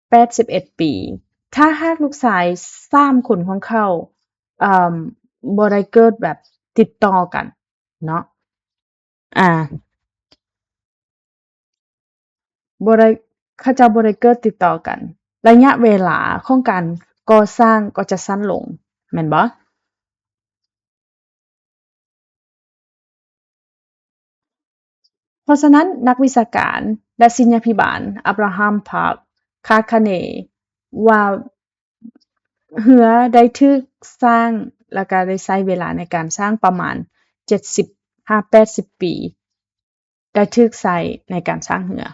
ແປດສິບເອັດປີ. ຖ້າຫາກລູກຊາຍສາມຄົນຂອງເຂົາ ເອີ່ມ ບໍ່ໄດ້ເກີດແບບຕິດຕໍ່ກັນເນາະ ອາ ບໍ່ໄດ້ ເຂົາເຈົ້າບໍ່ໄດ້ເກີດຕິດຕໍ່ກັນ ໄລຍະເວລາຂອງການກໍ່ສ້າງກໍຈະສັ້ນລົງ ແມ່ນບໍ່? ເພາະສະນັ້ນ ນັກວິຊາການ ແລະ ສິນຍາພິບານ ອາບຣາຮາມ ພາກ ຄາດຄະເນວ່າ ເຮືອໄດ້ຖືກສ້າງ ແລ້ວກະໄດ້ໃຊ້ເວລາໃນການສ້າງປະມານເຈັດສິບຫາແປດສິບປີ ໄດ້ຖືກໃຊ້ໃນການສ້າງເຮືອ.